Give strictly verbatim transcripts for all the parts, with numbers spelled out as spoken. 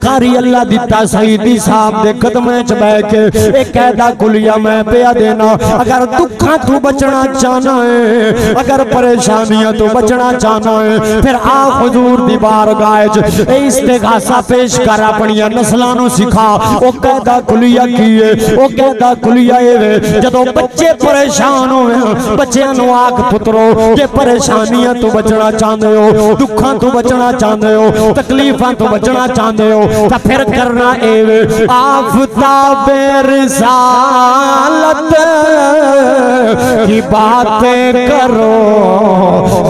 آری اللہ دتا سئیں دی صاحب دے قدمیں چ بہ کے، اے قاعدہ کلیہ میں پیا دینا۔ اگر دکھاں تو بچنا چاہنا ہے، اگر پریشانیاں تو بچنا چاہنا ہے، پھر آ حضور دی بارگاہ چ اے استغاثہ پیش کر، اپنیاں نسلاں نو سکھا۔ او قاعدہ کلیہ کی ہے؟ او قاعدہ کلیہ اے وے، جدوں بچے پریشان ہوئے، بچیاں نو آکھ، پترو، جے پریشانیاں تو بچنا چاہندے ہو، دکھاں تو بچنا چاہندے ہو، تکلیفاں تو بچنا چاہندے ہو، تاں پھر کرنا اے وے، آفتاب رسالت کی باتیں کرو،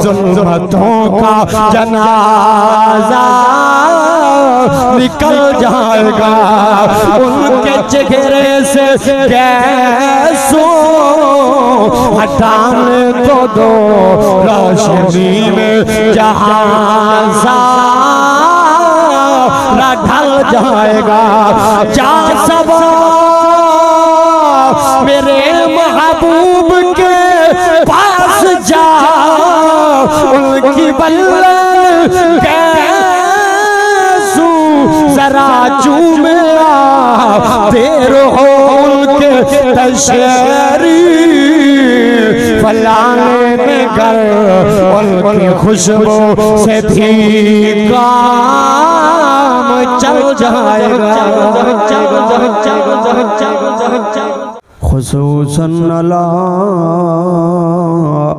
ظلمتوں کا جنازہ نکل جائے گا۔ ان کے چہرے سے گیسوں ہٹانے کو دو، روشنی میں جہاں سارا ڈھل جائے گا۔ جا صبا میرے محبوب کے پاس جا، ان کی بلند گیسوں ذرا چوم آ، دیر ہو ان کے تشریف لانے میں گر، ان کی خوشبو سے بھی کام چل جائے گا۔ خصوصاً علی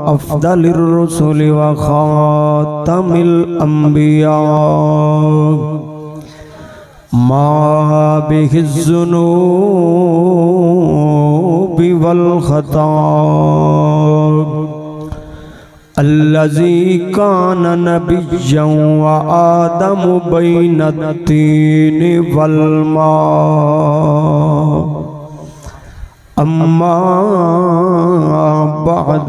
افضل الرسل وخاتم الانبیاء، ما به الذنوب والخطايا، الذي كان نبيا وآدم بين الطين والماء. أما بعد،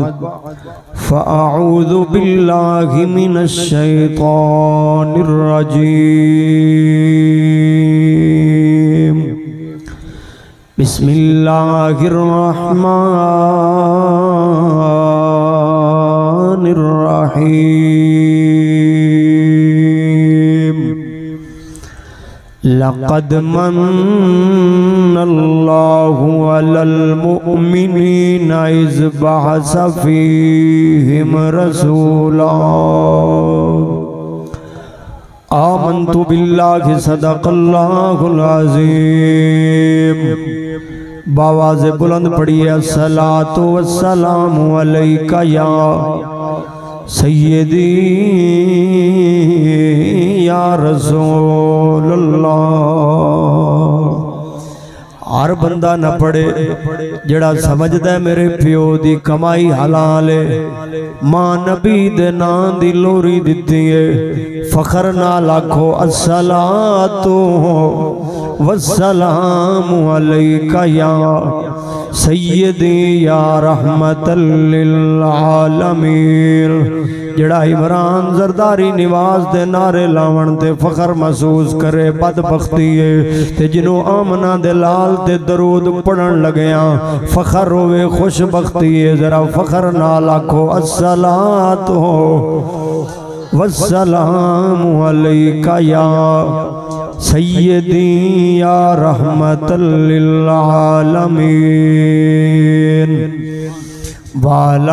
فأعوذ بالله من الشيطان الرجيم. بسم الله الرحمن الرحيم. لقد من الله على المؤمنين إذ بعث فيهم رسولا. آمنت بالله، صدق الله العظيم. بآواز بلند پڑھیے، الصلاة والسلام عليك يا سيدي يا رسول الله. ہر بندہ نہ پڑھے جڑا سمجھدا ہے میرے پیو دی کمائی حلال ہے، ماں نبی دے ناں دی لوری دتی ہے۔ فخر نال آکھو، الصلاۃ والسلام علیک یا سیدی یا رحمت للعالمین۔ جڑا عمران زرداری نواز دے نعرے لاوݨ تے فخر محسوس کرے، بدبختی ہے، تے جنوں آمنہ دے لال تے درود پڑھݨ لڳیاں فخر ہووے، خوش بختی ہے۔ ذرا فخر نال آکھو، الصلاۃ والسلام علیک یا سیدی یا رحمت للعالمین۔ وعلی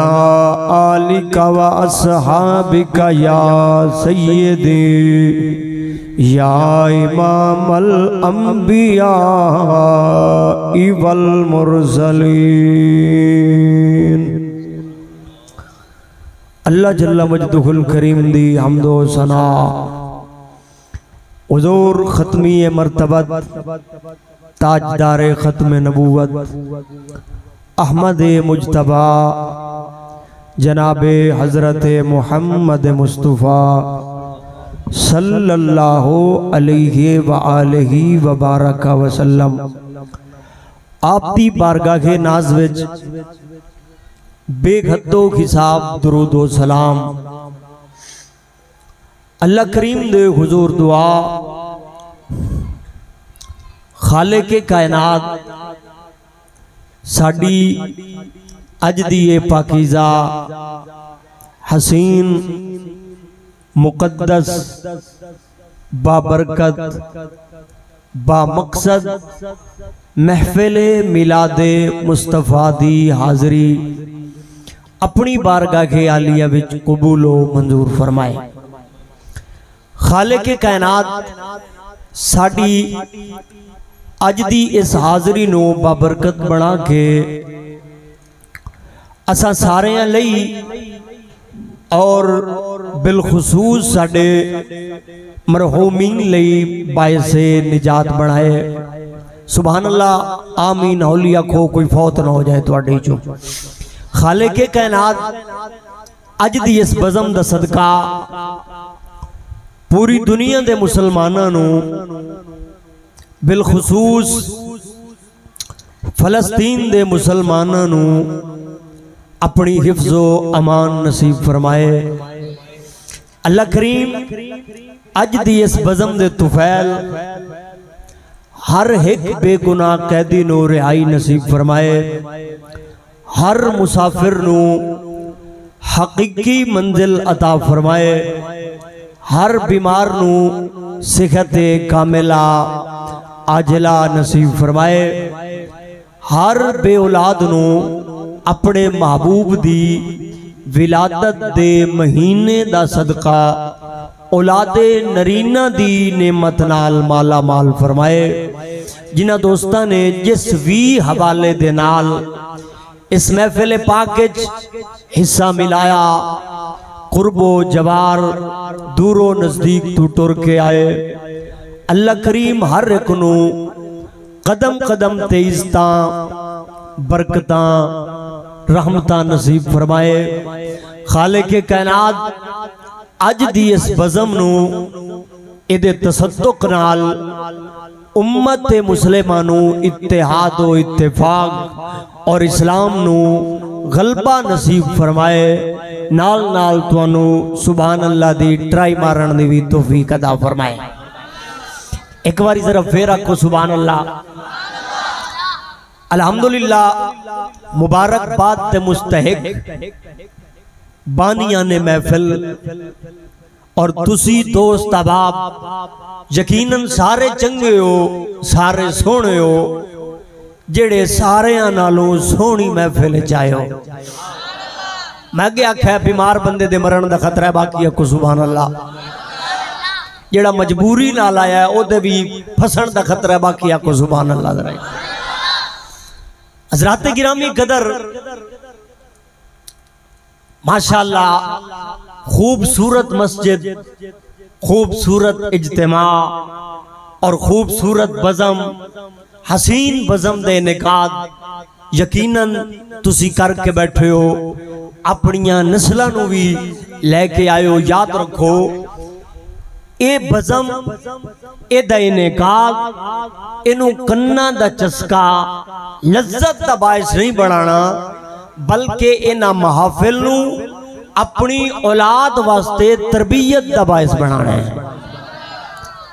آلک و اصحابک یا سیدی یا امام الانبیاء والمرسلین۔ اللہ جل مجدہ الکریم دی حمد و ثنا، حضور ختمی مرتبت، تاجدار ختم نبوت، احمد مجتبی، جناب حضرت محمد مصطفی صلی اللہ علیہ وآلہ وبارک وسلم، آپ دی بارگاہ ناز وچ بے حد و حساب درود و سلام۔ اللہ کریم دے حضور دعا، خالق کائنات، ساݙی اڄ دی اے پاکیزہ، حسین، مقدس، بابرکت، بامقصد محفل میلاد مصطفیٰ دی حاضری اپݨی بارگاہ عالیہ وچ قبول و منظور فرمائے۔ خالق کائنات ساݙی اڄ دی اس حاضری نوں بابرکت بݨا کے اساں ساریاں لئی اور بالخصوص ساݙے مرحومین لئی باعث نجات بݨائے۔ سبحان اللہ، آمین ہولی آکھو، کوئی فوت نہ ہو جائے تہاݙے چوں۔ خالق کائنات اڄ دی اس بزم دا صدقہ پوری دنیا دے مسلماناں نوں، بالخصوص فلسطین دے مسلماناں نوں اپݨی حفظ و امان نصیب فرمائے۔ اللہ کریم اڄ دی اس بزم دے طفیل ہر ہک بے گناہ قیدی نوں رہائی نصیب فرمائے، ہر مسافر نوں حقیقی منزل عطا فرمائے، ہر بیمار نوں صحت کاملہ عاجلہ نصیب فرمائے، ہر بے اولاد نوں اپݨے محبوب دی ولادت دے مہینے دا صدقہ اولاد نرینہ دی نعمت نال مالا مال فرمائے۔ جنہاں دوستاں نے جس وی حوالے دے نال اس محفل پاک اچ حصہ ملایا، قرب و جوار، دور و نزدیک توں ٹر کے آئے، اللہ کریم ہر ہک نوں قدم قدم تے عزتاں، برکتاں، رحمتاں نصیب فرمائے۔ خالق کائنات اڄ دی اس بزم نوں ایندے تصدق نال امت مسلمہ نوں اتحاد و اتفاق اور اسلام نوں غلبہ نصیب فرمائے۔ نال نال تانوں سبحان اللہ دی ٹرائی مارݨ دی وی توفیق عطا فرمائے۔ ہک واری ذرا پھر آکھو سبحان اللہ۔ الحمدللہ، مبارکباد دے مستحق بانیان محفل اور تسی دوست احباب یقیناً سارے چنگے ہو، سارے سوہݨے ہو، جیڑھے ساریاں نالوں سوہݨی محفل اچ آئے ہو۔ میں اڳے آکھیا، بیمار بندے دے مرݨ دا خطرہ ہے، باقی آکھو سبحان اللہ۔ جیڑھا مجبوری نال آیا ہے، او دے وی پھسݨ دا خطرہ ہے، باقی آکھو سبحان اللہ ذرا۔ حضرات گرامی قدر، ماشاءاللہ، خوبصورت مسجد، خوبصورت اجتماع اور خوبصورت بزم، حسین بزم دے انعقاد یقیناً تسی کر کے بیٹھے ہو، اپنیاں نسلاں نوں وی لے کے آئے ہو۔ یاد رکھو، اے بزم، اے دا انعقاد، اینوں کناں دا چسکا، لذت دا باعث نہیں بنانا، بلکہ انہاں محافل نوں اپنی اولاد واسطے تربیت دا باعث بنانا ہے۔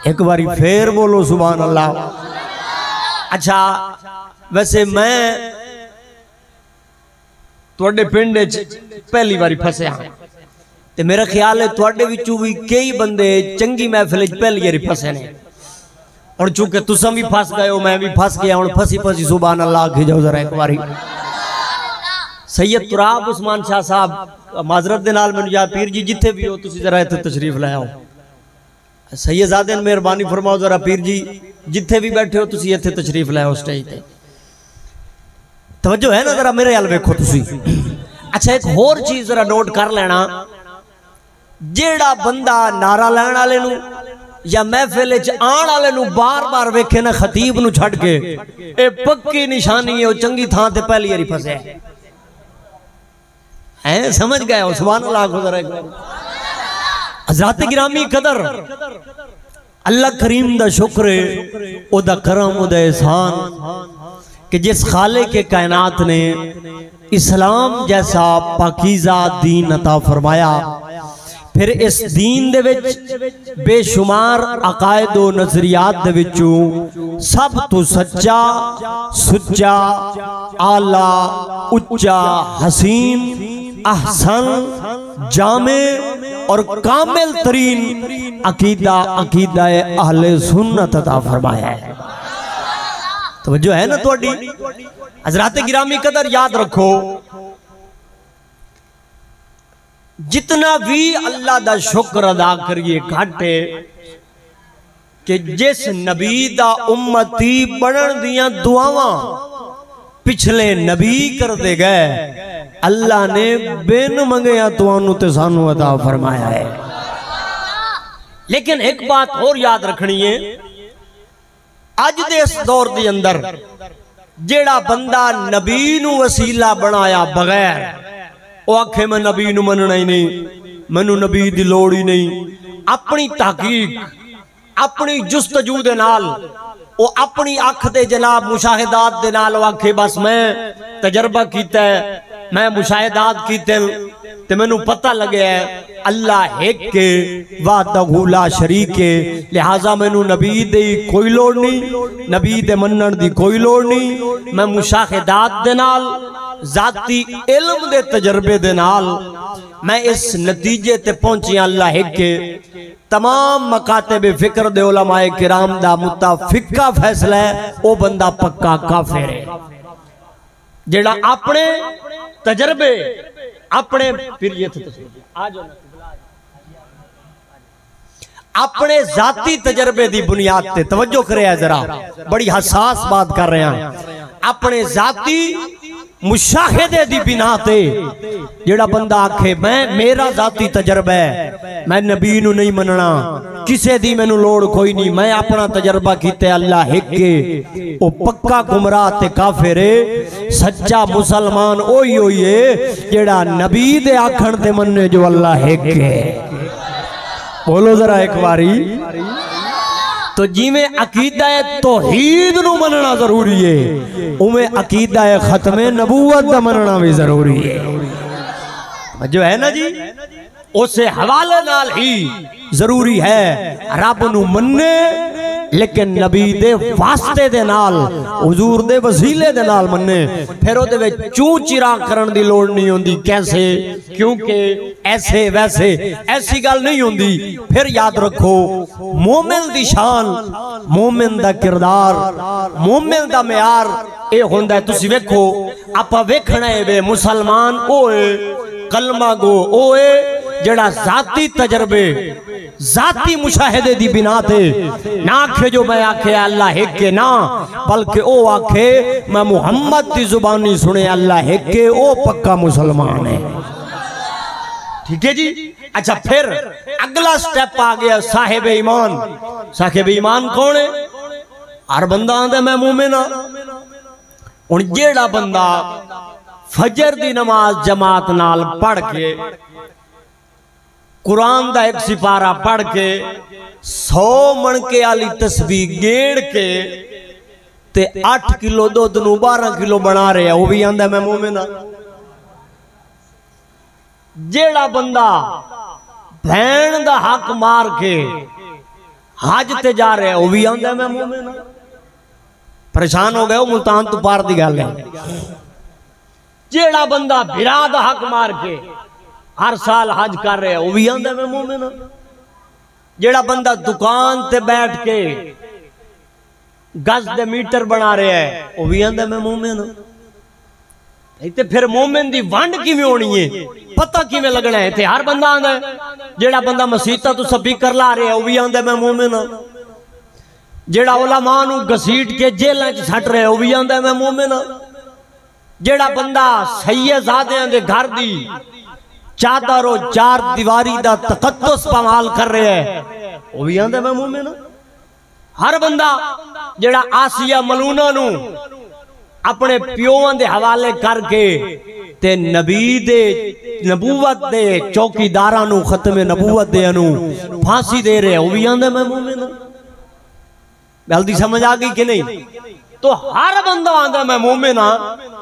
ایک باری پھر بولو سبحان اللہ۔ اچھا، ویسے میں تہاݙے پنڈ اچ پہلی واری پھسیا ہاں، تے میرا خیال ہے تہاݙے وچوں وی کئی بندے چنگی محفل اچ پہلی واری پھسے نے۔ ہݨ چونکہ تساں وی پھس ڳئے ہو، میں وی پھس ڳیا، ہݨ پھسی پھسی سبحان اللہ آکھی جاؤ ذرا ایک واری۔ سید تراب عثمان شاہ صاحب، معذرت دے نال مینوں یاد، پیر جی جتھے وی ہو تسی ذرا اتھے تشریف لے آؤ۔ سید زادے نے مہربانی فرماؤ ذرا پیر جی، جتھے بھی بیٹھے ہو تسی اتھے تشریف لے آؤ سٹیج تے۔ توجہ ہے نا، ذرا میرے حال ویکھو تسی۔ اچھا، ایک ہور چیز ذرا نوٹ کر لینا، جیڑا بندہ نعرہ لین والے نو یا محفل وچ آن والے نو بار بار ویکھے نا خطیب نو چھڈ کے، اے پکی نشانی ہے، او چنگی تھاں تے پہلی واری پھسیا ہے۔ ہیں، سمجھ گئے ہو؟ سبحان اللہ آکھو ذرا ایک بار۔ حضرات گرامی قدر، اللہ کریم دا شکر ہے، او دا کرم، او دا احسان کہ جس خالق کائنات نے اسلام جیسا پاکیزہ دین عطا فرمایا، پھر اس دین دے وچ بے شمار عقائد و نظریات دے وچوں سب تو سچا، سچا، اعلیٰ، اچا، حسین، احسن، جامع، اور کامل ترین عقیدہ، عقیدہ اہل سنت عطا فرمایا ہے۔ توجہ ہے نا تہاڈی؟ حضرات گرامی قدر، یاد رکھو، جتنا بھی اللہ دا شکر ادا کریے گھٹ ہے، کہ جس نبی دا امتی بنن دیاں دعاواں پچھلے نبی کردے گئے، اللہ نے بن منگیاں تانوں تے سانوں عطا فرمایا ہے۔ لیکن ایک بات اور یاد رکھنی ہے، اج دے اس دور دے اندر جیڑھا بندہ نبی نو وسیلہ بنایا بغیر، او آکھے، میں نبی نو مننا ہی نہیں، مینوں نبی دی لوڑ ہی نہیں۔ اپنی تحقیق، اپنی جستجو دے نال، او اپنی اکھ دے جناب مشاہدات دے نال او آکھے، بس میں تجربہ کیتا ہے، میں مشاہدات کیتے ہیں، تے مینوں پتہ لگیا ہے اللہ ہک ہے، وحدہ لا شریک ہے، لہذا مینوں نبی دی کوئی لوڑ نہیں، نبی دے منن دی کوئی لوڑ نہیں۔ میں مشاہدات دے نال، ذاتی علم دے تجربے دے نال میں اس نتیجے تے پہنچیاں، اللہ ہک ہے۔ تمام مکاتب فکر دے علماء کرام دا متفقہ فیصلہ ہے، او بندہ پکا کافر ہے۔ جیڑھا اپنے تجربے، اپنے پھر یہ تھے تجربے۔ آ جاؤ نا، قبلہ آ جاؤ۔ اپنے ذاتی تجربے دی بنیاد تے، توجہ کرے ذرا، بڑی حساس بات کر رہے ہیں۔ اپنے ذاتی مشاہدے دی بنا تے جیڑھا بندہ آکھے، میں، میرا ذاتی تجربہ ہے، میں نبی نو نہیں مننا، کسے دی مینوں لوڑ کوئی نہیں، میں اپنا تجربہ کیتے، اللہ ہک ہے، او پکا گمراہ تے کافر ہے۔ سچا مسلمان اوہی ہوئی ہے جیڑھا نبی دے آکھن تے منے جو اللہ ہک ہے۔ بولو ذرا ایک باری۔ تو جیویں عقیدہ توحید نو مننا ضروری ہے، اوویں عقیدہ ختم نبوت دا مننا بھی ضروری ہے۔ جو ہے نا جی، اس حوالے نال ہی ضروری ہے رب نو منے، لیکن نبی دے واسطے دے نال، حضور دے وسیلے دے نال منے۔ پھر او دے وچ چوں چراغ کرن دی لوڑ نہیں ہوندی۔ کیسے؟ کیونکہ ایسے ویسے ایسی گل نہیں ہوندی۔ پھر یاد رکھو، مومن دی شان، مومن دا کردار، مومن دا معیار اے ہوندا ہے۔ تسی ویکھو، آپاں ویکھنا ہے وے، مسلمان او اے، کلمہ گو او اے جڑا ذاتی تجربے، ذاتی مشاہدے دی بنا تے نہ آکھے جو میں آکھے اللہ ہک ہے، نہ، بلکہ او آکھے میں محمد دی زبانی سنے اللہ ہک ہے، او پکا مسلمان ہے۔ ٹھیک ہے جی؟ اچھا، پھر اگلا سٹیپ آ گیا صاحب ایمان۔ صاحب ایمان کون ہے؟ ہر بندہ آندا میں مومن ہاں۔ ہن جیڑا بندہ فجر دی نماز جماعت نال پڑھ کے، قرآن دا ایک سپارہ پڑھ کے، سو مݨکے آلی تسبیح گیڑ کے تے اٹھ کلو دودھ نوں بارہ کلو بݨا رہیا، او وی آندا میں مومن ہاں۔ جیڑا بندہ بھیݨ دا حق مار کے حج تے جا رہیا، او وی آندا میں مومن ہاں۔ پریشان ہو گئے ہو؟ ملتان توں پار دی گل ہے۔ جیڑا بندہ بھرا دا حق مار کے ہر سال حج کر رہیا، او وی آندا میں مومن ہاں۔ جیڑا بندہ دکان تے بیٹھ کے گز دے میٹر بݨا رہیا ہے، او وی آندا میں مومن ہاں۔ تے پھر مومن دی ونڈ کیویں ہونی ہے؟ پتہ کیویں لڳݨا ہے؟ تے ہر بندہ آندا ہے، جیڑا بندہ مسیتاں توں سپیکر لا رہیا ہے، او وی آندا میں مومن ہاں۔ جیڑا علماء نوں گھسیٹ کے جیلاں چ سٹ رہیا ہے، او وی آندا میں مومن ہاں۔ جیڑا بندہ سید زادیاں دے گھر دی چادر و چار دیواری دا تقدس پامال کر رہیا ہے، او وی آندا میں مومن ہاں۔ ہر بندہ جیڑا آسیہ ملونہ نوں اپݨے پیوواں دے حوالے کر کے تے نبی دے، نبوت دے چوکیداراں نوں، ختم نبوت دیاں نوں پھانسی دے رہے، او وی آندا میں مومن ہاں۔ گل دی سمجھ آ گئی کہ نہیں؟ تو ہر بندہ آندا میں مومن ہاں۔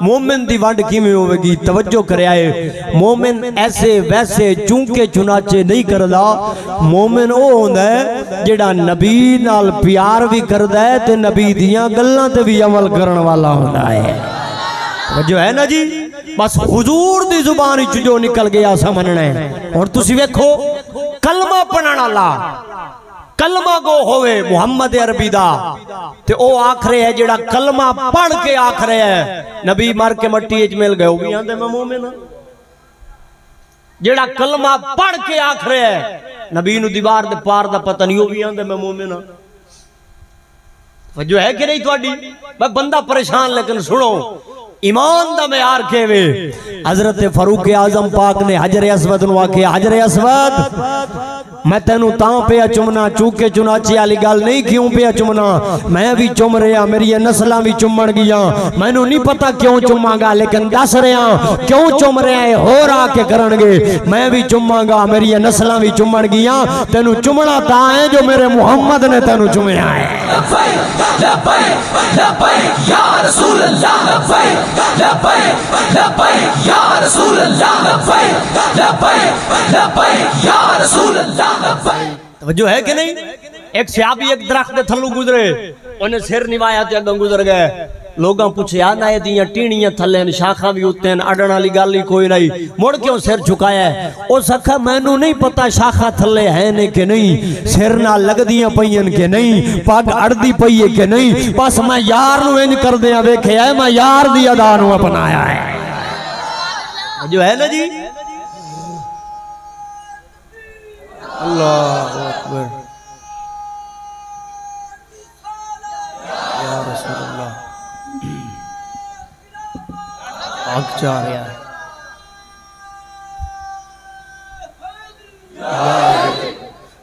مومن دی ونڈ کیویں ہوے گی؟ توجہ کریا ہے، مومن ایسے ویسے چونکے چناچے نہیں کردا۔ مومن او ہوندا ہے جیڑا نبی نال پیار وی کردا ہے تے نبی دیاں گلاں تے وی عمل کرݨ والا ہوندا ہے۔ توجہ ہے نا جی؟ بس حضور دی زبان وچ جو نکل گیا، اساں منݨا ہے۔ ہݨ تسی ویکھو، کلمہ پڑھن والا، کلمہ گو ہوئے محمد عربی دا، تے او آکھ رہے ہے، جڑا کلمہ پڑھ کے آکھ رہے ہے، نبی مر کے مٹی اچ مل گئے، او بھی آندے میں مومن ہاں۔ جڑا کلمہ پڑھ کے آکھ رہے ہے، نبی نو دیوار دے پار دا پتہ نہیں، او بھی آندے میں مومن ہاں۔ توجہ ہے کہ نہیں تہاڈی؟ میں بندہ پریشان، لیکن سنو، ایمان دا معیار کیویں؟ حضرت فاروق اعظم پاک نے حجر اسود نو آکھیا، حجر اسود، میں تینوں تاں پیا چمنا، چونکہ چنانچہ والی گل نہیں، کیوں پیا چمنا؟ میں بھی چم رہیا، میری نسلاں بھی چمن گیاں، مینوں نہیں پتہ کیوں چماں گا، لیکن دس رہیا کیوں چم رہیا ہے، ہور آ کے کرن گے، میں بھی چماں گا، میری نسلاں بھی چمن گیاں۔ تینوں چمنا تاں ہے جو میرے محمد نے تینوں چمیا ہے۔ لبیک، لبیک، لبیک یا رسول اللہ، لبیک، لبیک، لبیک یا رسول اللہ، لبیک، لبیک، لبیک یا رسول اللہ، لبیک۔ توجہ ہے کہ نہیں؟ ایک صحابی ایک درخت دے تھلوں گزرے، انہیں سر نوایا تے اگوں گزر گئے۔ لوگاں پوچھیا، نہ ایدیاں ٹیہنیاں تھلے ہن، شاخاں وی اتے ہن، اڈن والی گل ہی کوئی نہیں، مڑ کیوں سر جھکایا ہے؟ اس آکھیا، مینوں نہیں پتہ شاخاں تھلے ہن کہ نہیں، سر نال لگدیاں پئین کہ نہیں، پگ اڑدی پئی ہے کہ نہیں، بس میں یار نوں انج کردیاں ویکھیا ہے، میں یار دی ادا نوں اپنایا ہے۔ جو ہے نا جی، اللہ اکبر۔ یا رسول اللہ۔ حق چاہ رہا ہے۔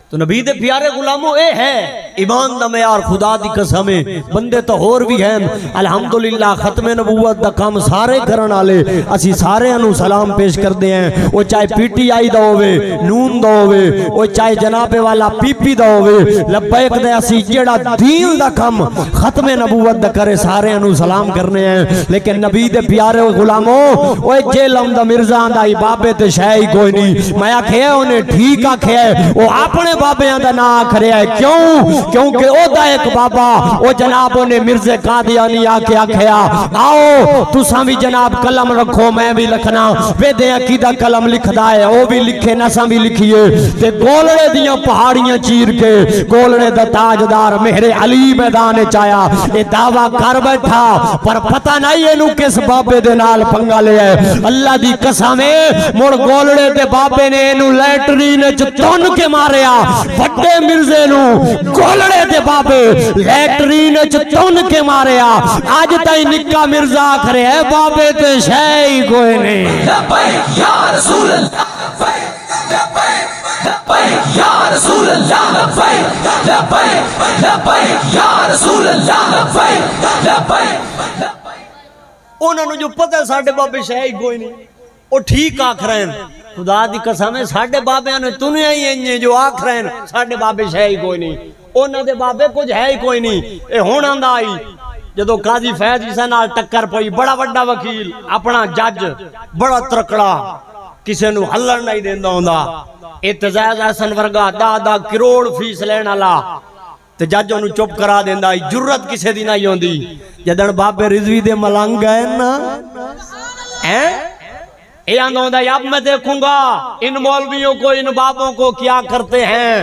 تو نبی دے پیارے غلاموں، اے ہے ایمان دا معیار، خدا دی قسم ہے۔ بندے تاں ہور وی ہن، الحمدللہ، ختم نبوت دا کم سارے کرن والے، اسی سارے نوں سلام پیش کردے ہیں۔ او چاہے پی ٹی آئی دا ہووے، نون دا ہووے، او چاہے جناب والا پی پی دا ہووے، لبیک دے، اسی جیڑا دین دا کم ختم نبوت دا کرے، سارے نوں سلام کرنے ہیں۔ لیکن نبی دے پیارے غلاموں، اوے جہلم دا مرزا آندا ہی بابے تے شے ہی کوئی نہیں۔ میں آکھیا، انہیں ٹھیک آکھیا ہے، او اپنے بابیاں دا ناں آکھ رہیا ہے۔ کیوں؟ کیونکہ او دا ایک بابا، او جناب، انہیں مرزے قادیانی آ کے آکھیا، آؤ تساں بھی جناب قلم رکھو، میں بھی لکھنا۔ ویدے عقیدہ قلم لکھدا ہے، او بھی لکھے، نساں بھی لکھیے۔ تے گولڑے دیاں پہاڑیاں چیر کے گولڑے دا تاجدار مہر علی میدان وچ آیا۔ اے دعویٰ کر بیٹھا، پر پتہ نہیں اینوں کس بابے دے نال پنگا لیا ہے۔ اللہ دی قسم ہے، مڑ گولڑے دے بابے نے اینوں لیٹرین وچ تن کے ماریا۔ وڈے مرزے نوں گولڑے دے بابے لیٹرین وچ تن کے ماریا۔ اج تائیں نکا مرزا آکھ رہیا ہے، بابے تے شے ہی کوئی نہیں۔ لبیک یا رسول اللہ، لبیک، لبیک، لبیک یا رسول اللہ، لبیک، لبیک، لبیک یا رسول اللہ، لبیک، لبیک، لبیک۔ انہاں نوں جو پتہ ہے ساڈے بابے شے ہی کوئی نہیں، او ٹھیک آکھ رہے ہیں۔ خدا دی قسم ہے، ساڈے بابیاں نے تنیا ہی انج ہے جو آکھ رہے ہیں، ساڈے بابے شے ہی کوئی نہیں، انہاں دے بابے کچھ ہے ہی کوئی نہیں۔ اے ہن آندا آئی، جدوں قاضی فیض عیسیٰ نال ٹکر پئی، بڑا وڈا وکیل، اپنا جج، بڑا ترکڑا، کسے نوں ہلن نہیں دیندا ہوندا۔ اعتزاز احسن ورگا ݙاہ ݙاہ کروڑ فیس لین والا، تے جج اونوں چپ کرا ݙیندا ہئی، جرات کسے دی نہ ہوندی۔ جݙݨ بابے رضوی دے ملنگ ڳئے نا، ہیں؟ اے آندا ہوندا ہئی، اب میں دیکھوں گا ان مولویوں کو، ان بابوں کو کیا کرتے ہیں۔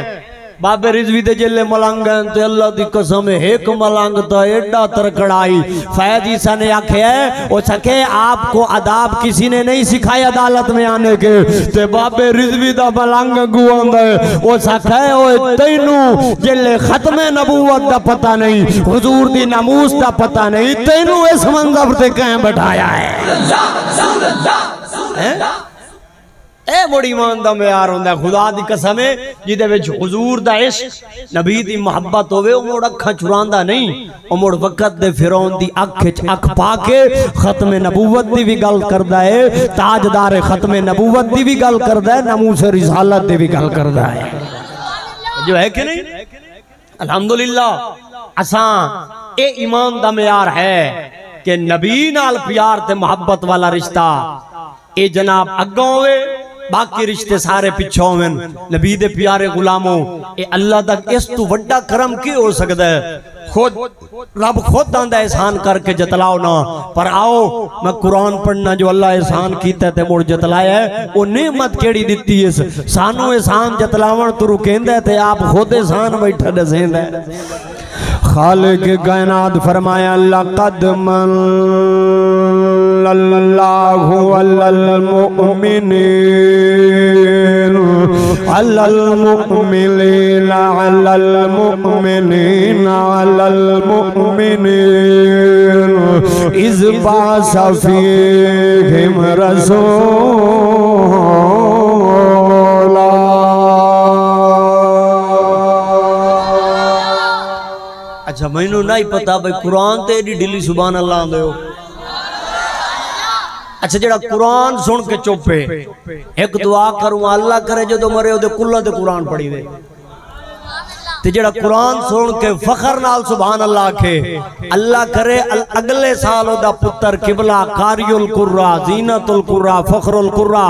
بابے رضوی دے جیلے ملنگ ڳئے تے اللہ دی قسم، ہک ملنگ تاں ایݙا ترکڑائی، فیض عیسیٰ نے آکھیا ہے، او سکے آپ کو آداب کسی نے نہیں سکھائے عدالت میں آنے کے۔ تے بابے رضوی دا ملنگ اڳوں آندا ہے، او سکے، اوئے تینوں جیلے ختم نبوت دا پتہ نہیں، حضور دی ناموس دا پتہ نہیں، تینوں اس منظر تے کہیں بٹھایا ہے؟ ہیں؟ اے مڑ ایمان دا معیار ہوندا ہے۔ خدا دی قسم ہے، جیندے وچ حضور دا عشق، نبی دی محبت ہووے، او مڑ اکھاں چراندا نہیں، او مڑ وقت دے فرعون دی اکھ وچ اکھ پا کے ختم نبوت دی وی گل کردا ہے، تاجدار ختم نبوت دی وی گل کردا ہے، ناموس رسالت دی وی گل کردا ہے۔ جو ہے کہ نہیں؟ الحمدللہ، اساں اے ایمان دا معیار ہے کہ نبی نال پیار تے محبت والا رشتہ، اے جناب اڳوں ہوئے، باقی رشتے سارے پچھوں ہوون۔ نبی دے پیارے غلامو، اے اللہ دا اس توں وݙا کرم کی ہو سڳدا ہے؟ خود، رب خود آندا احسان کر کے جتلاؤ نا۔ پر آؤ، میں قرآن پڑھنا جو اللہ احسان کیتا ہے تے مڑ جتلایا ہے، او نعمت کیڑی ݙتی ہے؟ سانوں احسان جتلاوݨ توں رکیندا ہے تے آپ خود احسان بیٹھا ݙسیندا ہے۔ خالق کائنات فرمایا، لقد من اللہ علی المؤمنین، علی المؤمنین، علی المؤمنین، علی المؤمنین، اذ بعث فیہم رسولا۔ اچھا، مینوں نہیں پتا بھئی قرآن تے ایڈی ڈھلی سبحان اللہ آندے ہو۔ اچھا، جڑا قرآن سن کے چپ ہے، ایک دعا کروں، اللہ کرے جدوں مرے اودے کلاں تے قرآن پڑھی وے۔ تے جڑا قرآن سن کے فخر نال سبحان اللہ آکھے، اللہ کرے ال-، اگلے سال او دا پتر قبلہ قاری القرا، زینت القرا، فخر القرا،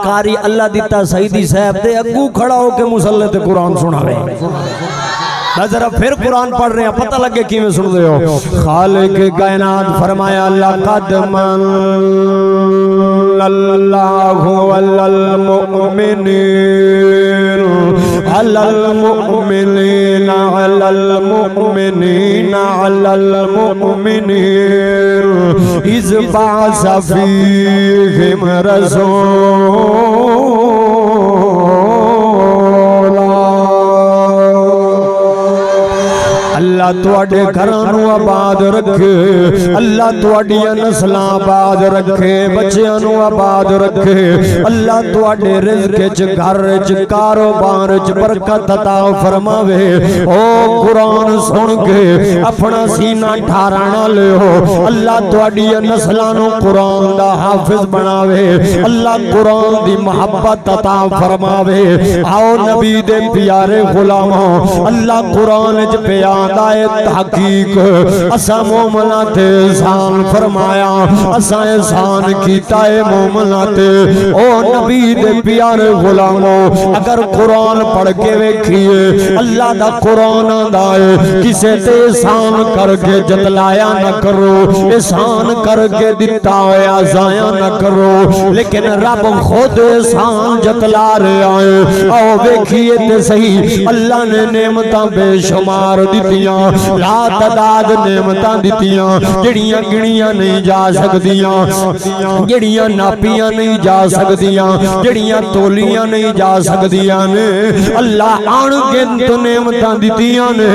قاری اللہ دتا سعیدی صاحب دے اگوں کھڑا ہو کے مصلے تے قرآن سناوے۔ میں ذرا پھر قرآن پڑھ رہے ہیں، پتہ لگے کیویں سن رہے ہو۔ خالق کائنات فرمایا، لقد من اللہ علی المؤمنین، علی المؤمنین، علی المؤمنین، علی المؤمنین، اذ بعث فیہم رسولا۔ اللہ تہاݙے گھراں نوں آباد رکھے، اللہ تہاݙیاں نسلاں آباد رکھے، بچیاں نوں آباد رکھے، اللہ تہاݙے رزق اچ، گھر اچ، کاروبار اچ برکت عطا فرماوے۔ او قرآن سن کے اپݨا سینہ ٹھارݨ آلیو، اللہ تہاݙیاں نسلاں نوں قرآن دا حافظ بݨاوے، اللہ قرآن دی محبت عطا فرماوے۔ آؤ نبی دے پیارے غلاماں، اللہ قرآن اچ پیا آندا ہے، تحقیق اساں مومناں تے احسان فرمایا، اساں احسان کیتا ہے مومناں تے۔ او نبی دے پیارے غلامو، اگر قرآن پڑھ کے ویکھیے، اللہ دا قرآن آندا ہے، کسے تے احسان کر کے جتلایا نہ کرو، احسان کر کے دتا ہویا ضائع نہ کرو۔ لیکن رب خود احسان جتلا رہا ہے۔ آؤ ویکھیے تے صحیح، اللہ نے نعمتاں بے شمار دتیاں، لا تعداد نعمتاں دتیاں، جڑیاں گنیاں نہیں جا سکدیاں، جڑیاں ناپیاں نہیں جا سکدیاں، جڑیاں تولیاں نہیں جا سکدیاں نے۔ اللہ اݨ گنت نعمتاں دتیاں نے،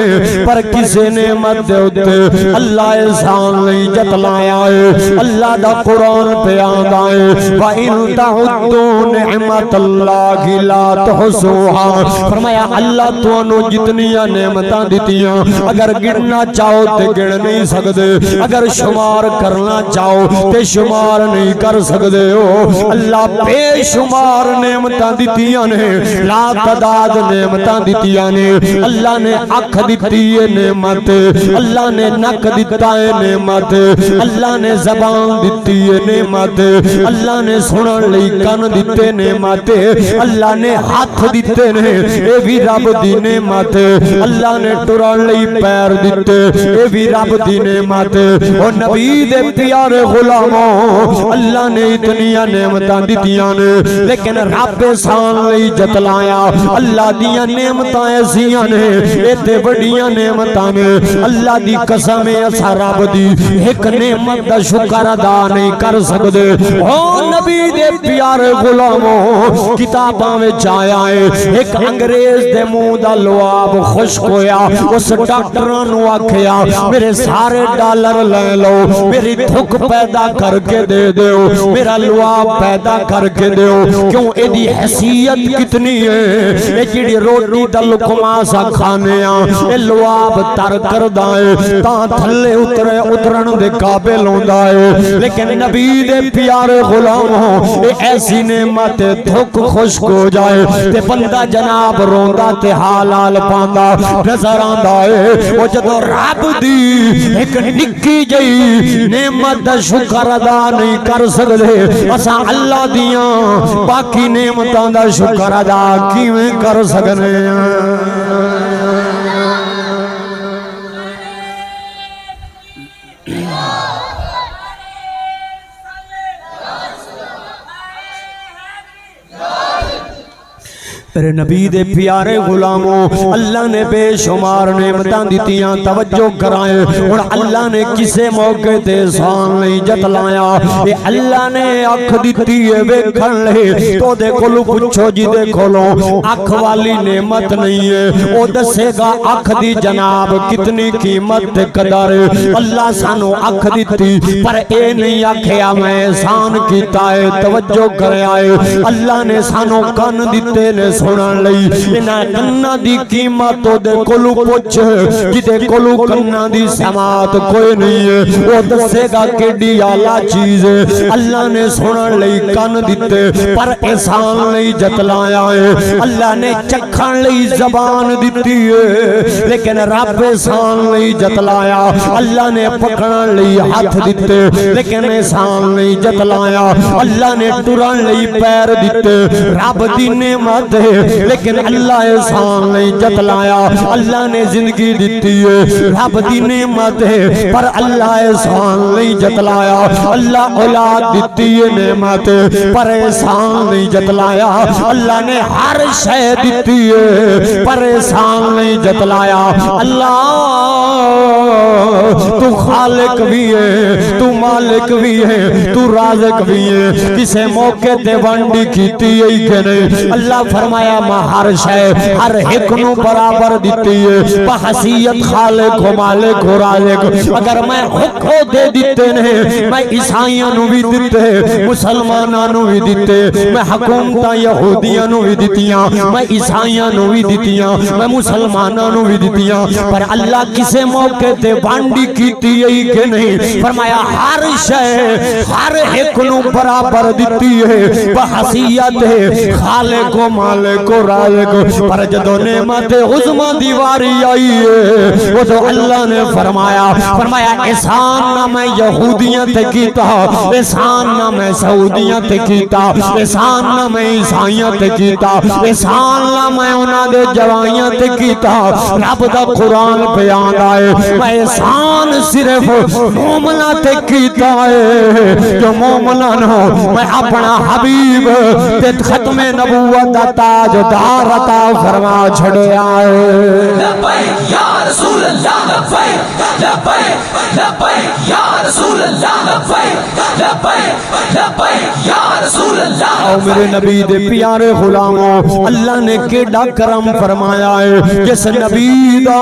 پر کسے نعمت دے اتے اللہ احسان نہیں جتلایا ہے۔ اللہ دا قرآن پیا آندا ہے، وَإِن تَعُدُّوا نِعْمَتَ اللَّهِ لَا تُحْصُوهَا۔ فرمایا، اللہ تانوں جتنیاں نعمتاں دتیاں، اگر گننا چاہو تے گن نہیں سکدے، اگر شمار کرنا چاہو تے شمار نہیں کر سکدے ہو۔ اللہ بے شمار نعمتاں دتیاں نے، لا تعداد نعمتاں دتیاں نے۔ اللہ نے اکھ دتی ہے نعمت، اللہ نے نک دتا ہے نعمت، اللہ نے زبان دتی ہے نعمت، اللہ نے سنن لئی کن دتے نعمت، اللہ نے ہتھ دتے نے، اے وی رب دی نعمت، اللہ نے ٹرن لئی پیر دتے، اے وی رب دی نعمت۔ او نبی دے پیارے غلامو، اللہ نے اتنیاں نعمتاں دتیاں نے، لیکن رب احسان نہیں جتلایا۔ اللہ دیاں نعمتاں ایسیاں نے، اے تے وڈیاں نعمتاں نے۔ اللہ دی قسم ہے، اساں رب دی ہک نعمت دا شکر ادا نہیں کر سکدے۔ او نبی دے پیارے غلامو، کتاباں وچ آیا ہے، ہک انگریز دے منہ دا لعاب خشک ہویا۔ اس ڈاکٹراں نوں آکھیا، میرے سارے ڈالر لے لو، میری تھک پیدا کر کے دے دیو، میرا لعاب پیدا کر کے دیو۔ کیوں، ایدی حیثیت کتنی ہے؟ اے جیڑھی روٹی دا لقمہ اساں کھانے آں، اے لعاب تر کردا ہے، تاں تھلے اترے، اترن دے قابل ہوندا ہے۔ لیکن نبی دے پیارے غلامو، اے ایسی نعمت ہے، تھک خشک ہو جائے تے بندہ جناب روندا تے حال حال پاندا نظر آندا ہے۔ او جدوں رب دی ہک نکی جئی نعمت دا شکر ادا نہیں کر سڳدے، اساں اللہ دیاں باقی نعمتاں دا شکر ادا کیویں کر سڳدے ہیں؟ میرے نبی دے پیارے غلاموں، اللہ نے بے شمار نعمتاں دتیاں، توجہ کرائیں۔ ہن اللہ نے کسے موقع تے احسان نہیں جتلایا۔ اے اللہ نے اکھ دتی ہے ویکھن لئی، تو دے کولوں پچھو جی دے کولوں اکھ والی نعمت نہیں ہے، او دسے گا اکھ دی جناب کتنی قیمت تے قدر ہے۔ اللہ سانو اکھ دتی، پر اے نہیں آکھیا میں احسان کیتا ہے۔ توجہ کریا ہے، اللہ نے سانو کن دتے نے سنن لئی۔ انہاں کناں دی قیمت او دے کولوں پچھ، جدے کولوں کناں دی سماعت کوئی نہیں ہے، او دسے گا کیڈی اعلیٰ چیز ہے۔ اللہ نے سنن لئی کن دتے، پر احسان نہیں جتلایا ہے۔ اللہ نے چکھن لئی زبان دتی ہے، لیکن رب احسان نہیں جتلایا۔ اللہ نے پکڑن لئی ہتھ دتے، لیکن احسان نہیں جتلایا۔ اللہ نے ٹرن لئی پیر دتے، رب دی نعمت ہے، لیکن اللہ احسان نہیں جتلایا۔ اللہ نے زندگی دتی ہے، رب دی نعمت ہے، پر اللہ احسان نہیں جتلایا۔ اللہ اولاد دتی ہے، نعمت ہے، پر احسان نہیں جتلایا۔ اللہ نے ہر شے دتی ہے، پر احسان نہیں جتلایا۔ اللہ، تو خالق بھی ہے، تو مالک بھی ہے، تو رازق بھی ہے۔ کسے موقع تے ونڈ کیتی ہے کہ نہیں؟ اللہ فرمایا، میں ہر شے ہر ہک نو برابر دتی ہے، بحیثیت خالق و مالک و رازق۔ اگر میں ہک عہدے دتے نے، میں عیسائیاں نو بھی دتے، مسلماناں نو بھی دتے، میں حکومتاں یہودیاں نو بھی دتیاں، میں عیسائیاں نو بھی دتیاں، میں مسلماناں نو بھی دتیاں، پر اللہ کسے موقع تے ونڈ کیتی ہے کہ نہیں؟ فرمایا، ہر شے ہر ہک نو برابر دتی ہے، بحیثیت ہے خالق و مالک و رازق۔ پر جدوں نعمت عظمیٰ دی واری آئی ہے، اودوں اللہ نے فرمایا، فرمایا، احسان نہ میں یہودیاں تے کیتا، احسان نہ میں سعودیاں تے کیتا، احسان نہ میں عیسائیاں تے کیتا، احسان نہ میں انہاں دے جوائیاں تے کیتا۔ رب دا قرآن پیا آندا ہے، میں احسان صرف مومناں تے کیتا ہے، جو مومناں نو میں اپنا حبیب تے ختم نبوت دا تاجدار عطا فرما چھڑیا ہے۔ لبیک یا رسول اللہ، لبیک، لبیک، لبیک یا رسول اللہ، لبیک، لبیک، لبیک یا رسول اللہ۔ او میرے نبی دے پیارے غلاموں، اللہ نے کیڈا کرم فرمایا ہے، جس نبی دا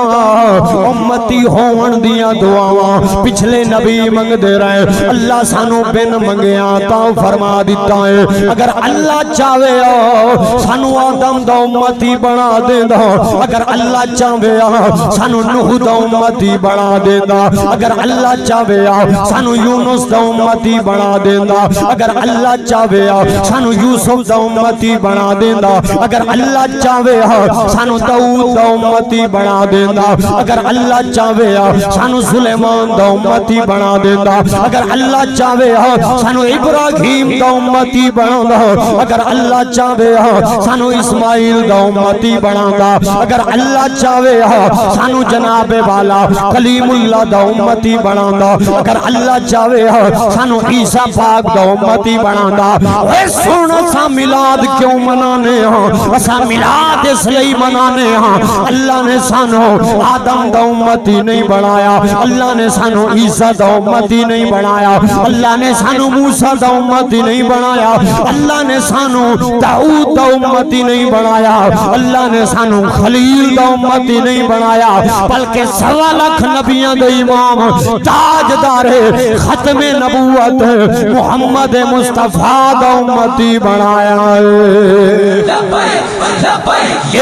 امتی ہوون دیاں دعاواں پچھلے نبی منگدے رہے، اللہ سانو بن منگیا عطا فرما دیتا ہے۔ اگر اللہ چاہوے ہا، سانو آدم دا امتی بنا دیندا۔ اگر اللہ چاہوے ہا، سانو نوح دا امتی بنا دیندا۔ اگر اللہ چاہوے ہا، سانو یونس دا امتی بنا دیندا۔ اگر اللہ چاہوے ہا، سانو یوسف دا امتی بنا دیندا۔ اگر اللہ چاہوے ہا، سانو داؤد دا امتی بنا دیندا۔ اگر اللہ چاہوے ہا، سانو سلیمان دا امتی بنا دیندا۔ اگر اللہ چاہوے ہا، سانو ابراہیم دا امتی بناندا۔ اگر اللہ چاہوے ہا، سانو اسماعیل دا امتی بناندا۔ اگر اللہ چاہوے ہا، سانو جناب والا کلیم اللہ دا امتی بناندا۔ اگر اللہ چاہوے ہا، سانو عیسیٰ پاک دا امتی بناندا۔ اوئے سن، اساں میلاد کیوں منانے ہاں؟ اساں میلاد اس لئی منانے ہاں، اللہ نے سانو آدم دا امتی نہیں بنایا، اللہ نے سانو عیسیٰ دا امتی نہیں بنایا، اللہ نے سانو موسیٰ دا امتی نہیں بنایا، اللہ نے سانو داؤد دا امتی نہیں بنایا، اللہ نے سانو خلیل دا امتی نہیں بنایا، بلکہ سوا لکھ نبیاں دے امام، تاجدار ختم نبوت محمد مصطفیٰ دا امتی بنایا ہے۔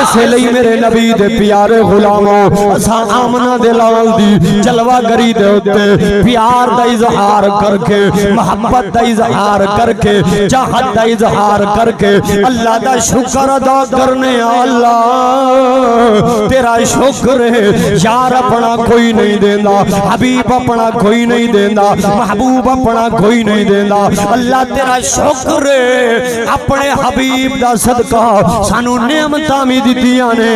اس لئی میرے نبی دے پیارے غلامو، اساں آمنہ دے لال دی جلوہ گری دے اتے پیار دا اظہار کر کے، محبت دا اظہار کر کے، چاہت دا اظہار کر کے اللہ دا شکر ادا کرنے آں۔ اللہ تیرا شکر ہے، یار اپنا کوئی نہیں دیندا، حبیب اپنا کوئی نہیں دیندا، محبوب اپنا کوئی نہیں دیندا۔ اللہ تیرا شکر ہے، اپنے حبیب دا صدقہ سانو نعمتاں وی دتیاں نے،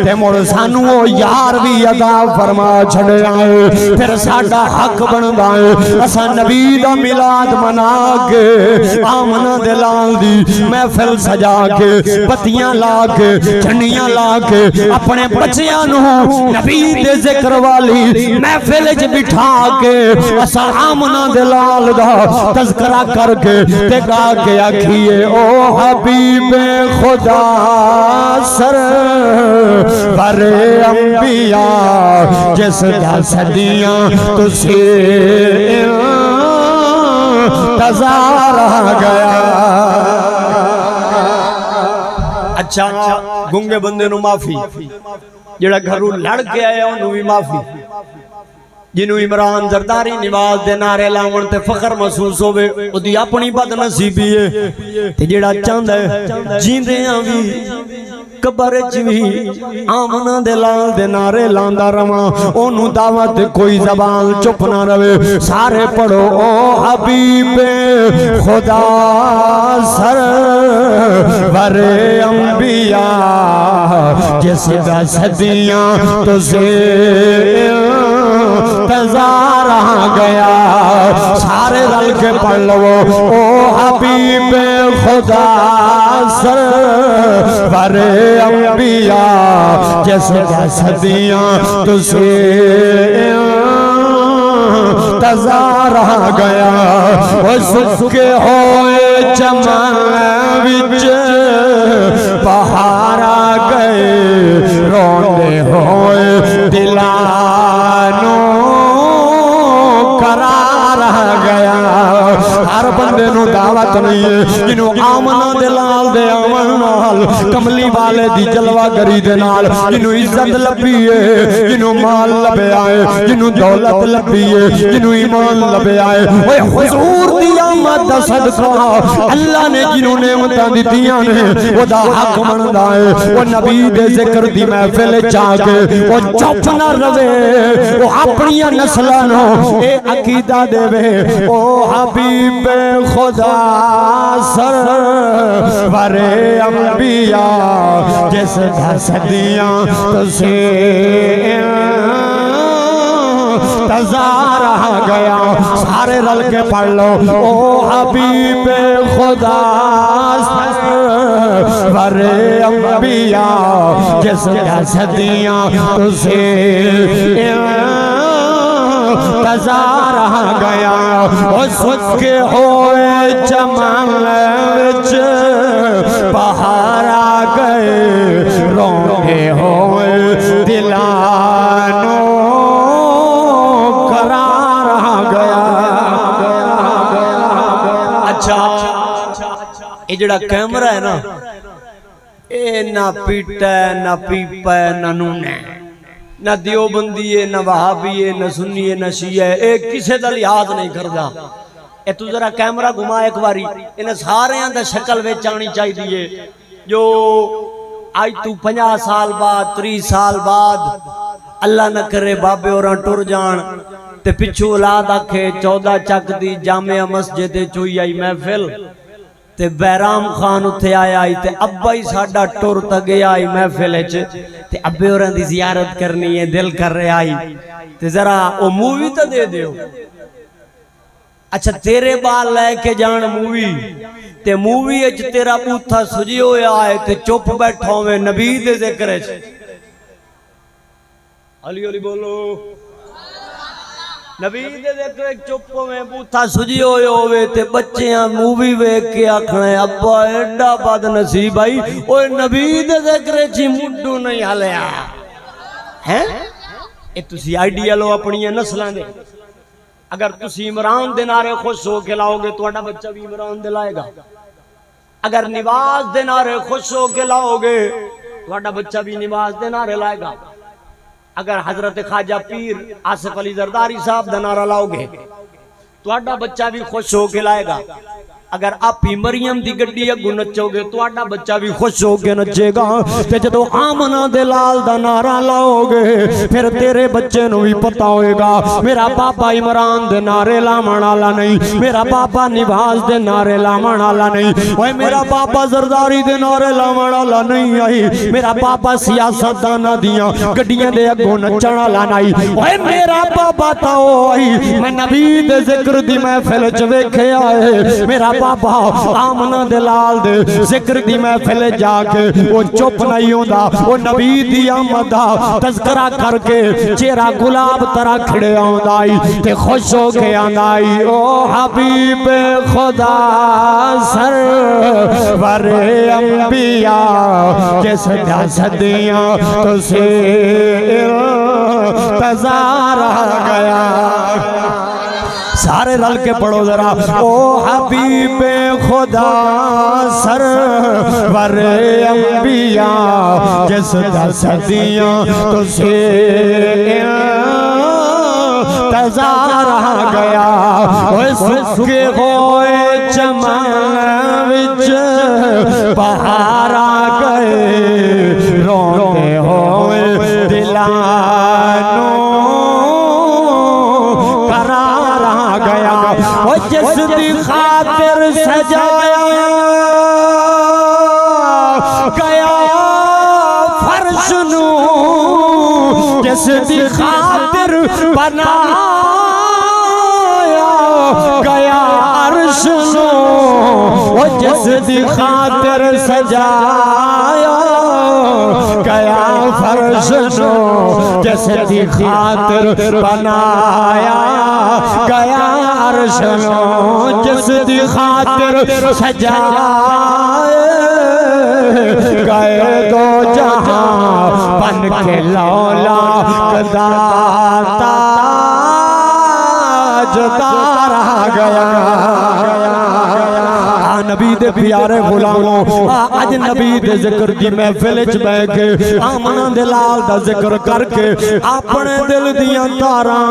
تے مڑ سانو او یار وی عطا فرما چھڈیا ہے۔ پھر ساڈا حق بندا ہے اساں نبی دا میلاد منا کے آمنہ دے لال دی محفل سجا کے، بتیاں لا کے، جھنڈیاں لا کے، اپنے بچیاں نو نبی دے ذکر والی محفل وچ بٹھا کے اساں آمنہ دے لال دا تذکرہ کر کے تے گا کے آکھیے، او حبیب خدا سرور انبیاء، جس دا صدیاں تسی انتظار آ گیا۔ اچھا، گنگے بندے نو معافی، جڑا گھروں لڑ کے آیا اونوں وی معافی۔ جنوں عمران زرداری نواز دے نعرے لاوݨ تے فخر محسوس ہووے، اودی اپݨی بد نصیبی ہے۔ تے جیڑھا چاہندا ہے جیندیاں وی، قبر اچ وی، آمنہ دے لال دے نعرے لاندا رہواں، اونوں دعوت دے کوئی زبان چپ نہ رہے۔ سارے پڑھو، او حبیب خدا سرور انبیاء، جس دا صدیاں تسی انتظار آ گیا۔ سارے رل کے پڑھ لو، او حبیب خدا سرور انبیاء، جس دا صدیاں تسی انتظار آ گیا۔ او سکے ہوئے چمن وچ بہار آ گئے، روندے ہوئے دلاں نوں قرار آ گیا۔ ہر بندے نوں دعوت نہیں ہے، جنوں آمنہ دے لال دے آوݨ نال، کملی والے دی جلوہ گری دے نال، جنوں عزت لبھی ہے، جنوں مال لبھیا ہے، جنوں دولت لبھی ہے، جنوں ایمان لبھیا ہے۔ اوئے حضور دی آمد دا صدقہ، اللہ نے جنوں نعمتاں دتیاں نے، او دا حق بݨدا ہے۔ او نبی دے ذکر دی محفل اچ آ کے او چپ نہ رہے، او اپݨیاں نسلاں نوں اے عقیدہ ݙیوے۔ او حبیب خدا سرور انبیاء، جس دا صدیاں تسی انتظار آ گیا۔ سارے رل کے پڑھ لو، او حبیب خدا سرور انبیاء، جس دا صدیاں تسی انتظار آ گیا۔ او سکے ہوئے چمن وچ بہار آ گئے، روندے ہوئے دلاں نوں قرار آ گیا۔ اچھا، اے جڑا کیمرہ ہے نا، اے نہ پیٹا ہے، نہ پیپا ہے، نہ نونا ہے، نہ دیوبندی ہے، نہ وہابی ہے، نہ سنی ہے، نہ شیعہ ہے، اے کسے دا لحاظ نہیں کردا۔ اے توں ذرا کیمرہ گھما ہک واری، انہاں ساریاں دا شکل وچ آنی چاہیدی ہے جو اج توں پنجاہ سال بعد، تریہہ سال بعد، اللہ نہ کرے بابے ہوراں ٹر جان تے پچھوں اولاد آکھے چودہ چک دی جامع مسجد اچ ہوئی آئی محفل، تے بہرام خان اتھے آیا ہئی تے ابا ہی ساڈا ٹر تاں گیا ہئی محفل اچ، تے ابے ہوراں دی زیارت کرنی ہے، دل کر رہیا ہئی، تے ذرا او مووی تاں دے دیو۔ اچھا، تیرے ٻال لے کے جان مووی، تے مووی اچ تیرا بوتھا سجی ہویا ہے تے چپ بیٹھا ہوویں نبی دے ذکر اچ۔ ہولی ہولی بولو۔ نبی دے ذکر اچ چپ ہوویں، بوتھا سجی ہویا ہووے تے بچیاں مووی ویکھ کے آکھنا ہے، "ابا ایڈا بد نصیب آئی، اوئے نبی دے ذکر اچ ہی مڈو نہیں ہلیا۔" ہیں؟ اے تسی آئیڈیا لو اپنیاں نسلاں دے۔ اگر تسی عمران دے نعرے خوش ہو کے لاؤ گے، تہاڈا بچہ بھی عمران دے لائے گا۔ اگر نواز دے نعرے خوش ہو کے لاؤ گے، تہاڈا بچہ بھی نواز دے نعرے لائے گا۔ اگر حضرت خواجہ پیر آصف علی زرداری صاحب دا نعرہ لاؤ گے، تہاڈا بچہ بھی خوش ہو کے لائے گا۔ اگر آپی مریم دی گڈی اگوں نچو گے، تہاڈا بچہ بھی خوش ہو کے نچے گا۔ تے جدوں آمنہ دے لال دا نعرہ لاؤ گے، پھر تیرے بچے نوں بھی پتہ ہوئے گا، میرا بابا عمران دے نعرے لاوݨ والا نہیں، میرا بابا نواز دے نعرے لاوݨ والا نہیں، اوئے میرا بابا زرداری دے نعرے لاوݨ والا نہیں آئی، میرا بابا سیاستداناں دیاں گڈیاں دے اگوں نچݨ والا نہیں۔ اوئے میرا بابا تاں او آئی، میں نبی دے ذکر دی محفل چ ویکھیا ہے۔ میرا بابا آمنہ دے لال دے ذکر دی محفل جا کے او چپ نہیں ہوندا، او نبی دی آمد دا تذکرہ کر کے چہرہ گلاب طرح کھڑے آوندا ای تے خوش ہو کے آندا ای، او حبیب خدا سرور انبیاء، جس دا صدیاں تسی انتظار آ گیا۔ سارے رل کے پڑھو ذرا، او حبیب خدا سرور انبیاء، جس دا صدیاں تسی انتظار آ گیا۔ اوئے سکے ہوئے چمن وچ بہار آ گئے، روندے ہوئے دلاں نوں قرار آ گیا۔ او جس دی خاطر سجایا گیا فرش نوں، جس دی خاطر بنایا گیا عرش نوں، او جس دی خاطر سجایا گیا فرش نوں، جس دی خاطر بنایا گیا عرش نوں، جس دی خاطر سجائے گئے دو جہاں، بن کے لولا دا تاجدار آ گیا۔ آ نبی دے پیارے غلاموں، آ اج نبی دے ذکر دی محفل وچ بیٹھ کے آمنہ دے لال دا ذکر کر کے اپنے دل دیاں تاراں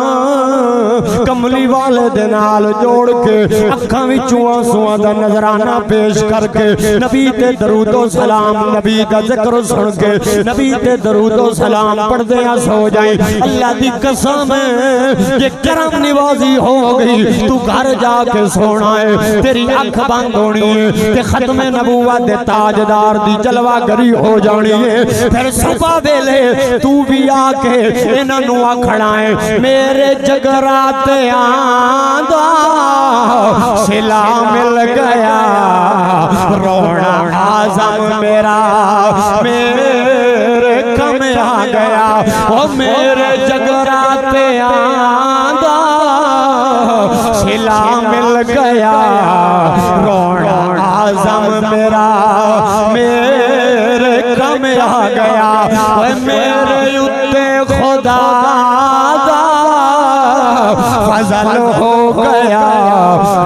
کملی والے دے نال جوڑ کے، اکھاں وچوں آنسواں دا نذرانہ پیش کر کے، نبی تے درود و سلام، نبی دا ذکر سن کے، نبی تے درود و سلام پڑھدے آ سو جائیں۔ اللہ دی قسم ہے، جے کرم نوازی ہو گئی، تو گھر جا کے سونا ہے، تیری اکھ بند ہونی ہے تے ختم نبوت دے تاجدار دی جلوہ گری ہو جانی ہے۔ پھر صبح ویلے تو بھی آ کے انہاں نوں آکھنا ہے، میرے جگراتیاں دا صلہ مل گیا، رونا اعظم میرا میرے کم آ گیا۔ او میرے جگراتیاں دا صلہ مل گیا، رونا اعظم میرا میرے کم آ گیا۔ اوئے میرے اُتے خدا دا فضل ہو گیا،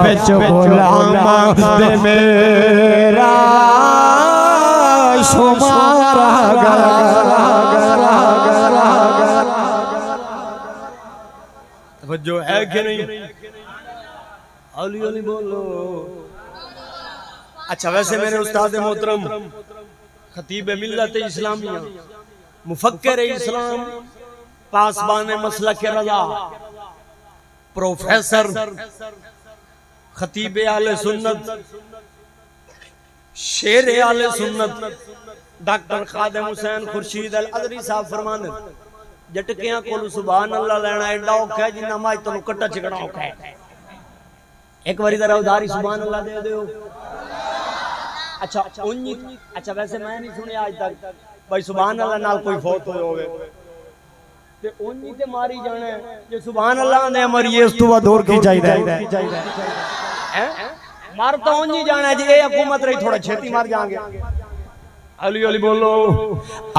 وچ غلاماں دے میرا شمار آ گیا۔ توجہ ہے کہ نہیں؟ ہولی ہولی بولو۔ اچھا، ویسے میرے استاد محترم، خطیب ملت اسلامیہ، مفکر اسلام، پاسبان مسلک رضا، پروفیسر، خطیب اہل سنت، شیر اہل سنت، ڈاکٹر خادم حسین خورشید الازہری صاحب فرماندے، جٹکیاں کولوں سبحان اللہ لینا ایڈا اوکھا ہے جنہاں مائی تانوں کٹا چھکنا اوکھا ہے۔ ایک واری ذرا ادھاری سبحان اللہ دے دیو۔ اچھا، اونجی، اچھا، ویسے میں نہیں سنیا اج تک بھائی سبحان اللہ نال کوئی فوت ہویا ہوئے۔ تے اونجی تے ماری جانا ہے۔ جے سبحان اللہ آندے مریے، اس تو بعد ہور کی چاہیدا ہے؟ ہیں؟ مر تاں اونجی جانا ہے جی، اے حکومت رہی، تھوڑا چھیتی مر جاؤں گے۔ علی علی بولو۔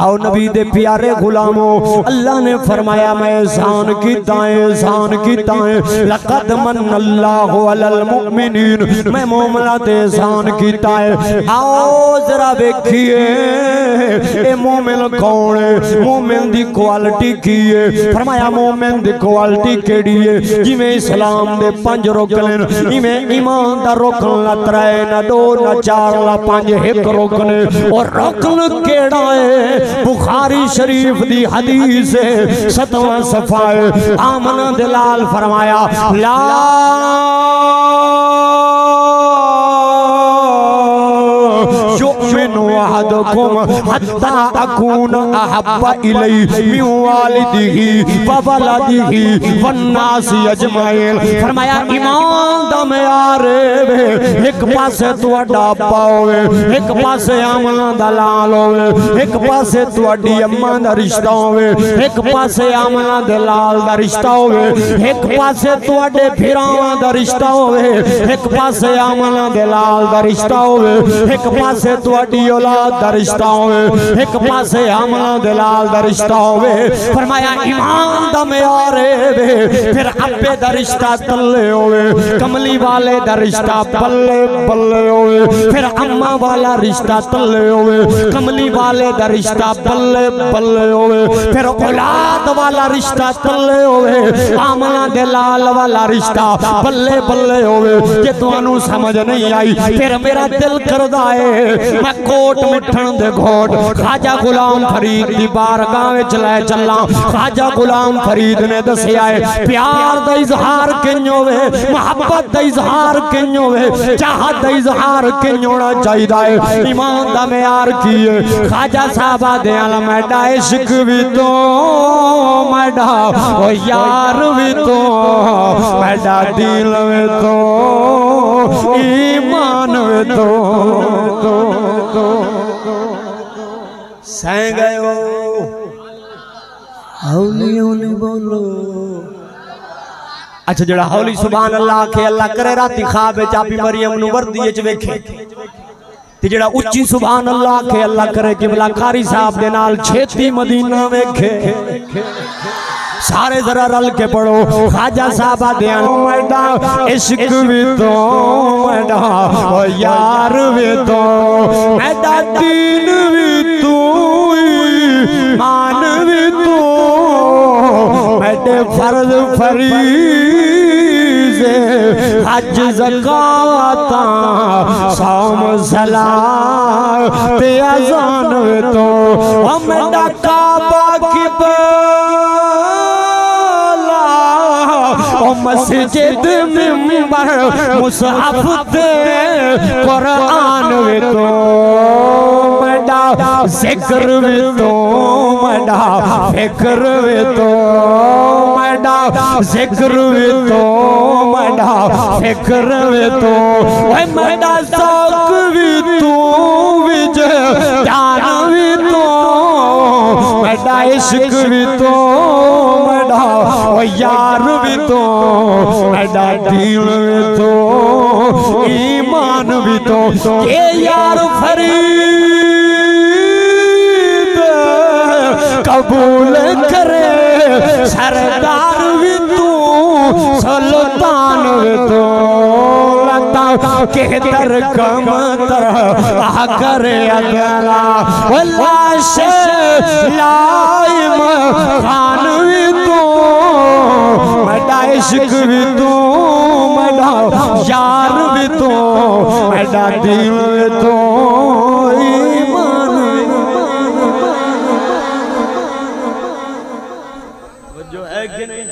آؤ نبی دے پیارے غلامو، اللہ نے فرمایا، میں احسان کیتا ہے، احسان کیتا ہے۔ لقد من اللہ علی المؤمنین، میں مومناں تے احسان کیتا ہے۔ آؤ ذرا ویکھیے، اے مومن کون ہے؟ مومن دی کوالٹی کی ہے؟ فرمایا، مومن دی کوالٹی کیڑی ہے؟ جویں اسلام دے پنج رکن ہیں، ایویں ایمان دا رکن نہ ترے، نہ ݙو، نہ چار، نہ پنج، ہک رکن ہے۔ اور رکن کیڑا ہے؟ بخاری شریف دی حدیث ہے، ستواں صفحہ ہے۔ آمنہ دے لال فرمایا، لا یؤمن احدکم حتی اکون احب الیہ من والدہ وولدہ والناس اجمعین۔ فرمایا، ایمان دا معیار اے وے، ہک پاسے تہاݙا ابا ہووے، ہک پاسے آمنہ دا لال ہووے، ہک پاسے تہاݙی اماں دا رشتہ ہووے، ہک پاسے آمنہ دے لال دا رشتہ ہووے، ہک پاسے تہاݙے بھراواں دا رشتہ ہووے، ہک پاسے آمنہ دے لال دا رشتہ ہووے، ہک پاسے تہاݙی اولاد دا رشتہ ہووے، ہک پاسے آمنہ دے لال دا رشتہ ہووے۔ فرمایا، ایمان دا معیار اے وے، پھر ابے دا رشتہ تلے ہووے، کملی والے دا رشتہ بلے بلے ہووے، پھر اماں والا رشتہ تلے ہووے، کملی والے دا رشتہ بلے بلے ہووے، پھر اولاد والا رشتہ تلے ہووے، آمنہ دے لال والا رشتہ بلے بلے ہووے۔ جے تانوں سمجھ نہیں آئی، پھر میرا دل کردا ہے میں کوٹ مٹھݨ دے گھوٹ خواجہ غلام فرید دی بارگاہ وچ لے چلاں۔ خواجہ غلام فرید نے دسیا ہے پیار دا اظہار کنج ہووے، محبت دا اظہار کنج ہووے، چاہت دا اظہار کنج ہونا چاہیدا ہے۔ ایمان دا معیار کی ہے؟ خواجہ صاحب آہدے، میݙا عشق وی توں، میݙا او یار وی توں، میݙا دین وی توں، ایمان وی توں۔ سائیں ڳئے ہو۔ ہولی ہولی بولو۔ اچھا، جڑا ہولی سبحان اللہ آکھے، اللہ کرے راتی خواب وچ آپی مریم نو وردی وچ ویکھے۔ تے جڑا اچی سبحان اللہ آکھے، اللہ کرے قبلہ قاری صاحب دے نال چھیتی مدینہ ویکھے۔ سارے ذرا رل کے پڑھو۔ خواجہ صاحب آہدے، میݙا عشق وی توں، میݙا او یار وی توں، میݙا دین وی توں، ایمان وی توں، میݙے فرض فریضے، حج زکواتاں، صوم صلاۃ تے اذان وی توں، او میݙا کعبہ قبلہ، او مسجد ممبر مصحف تے قرآن وی توں، میݙا ذکر وی توں، میݙا فکر وی توں، میݙا ذکر وی توں، میݙا فکر وی توں، اوئے میݙا ذوق وی توں، وجدان وی توں، میݙا عشق وی توں، میݙا او یار وی توں، میݙا دین وی توں، ایمان وی توں۔ اے یار فرید قبول کرے، سردار وی توں، سلطان وی توں، لتاں کہتر کمتر آ کرے اگلا، او لاش لائم خان وی توں، میݙا عشق وی توں، میݙا یار وی توں، میݙا دین وی توں، ایمان وی توں۔ توجہ ہے کہ نہیں؟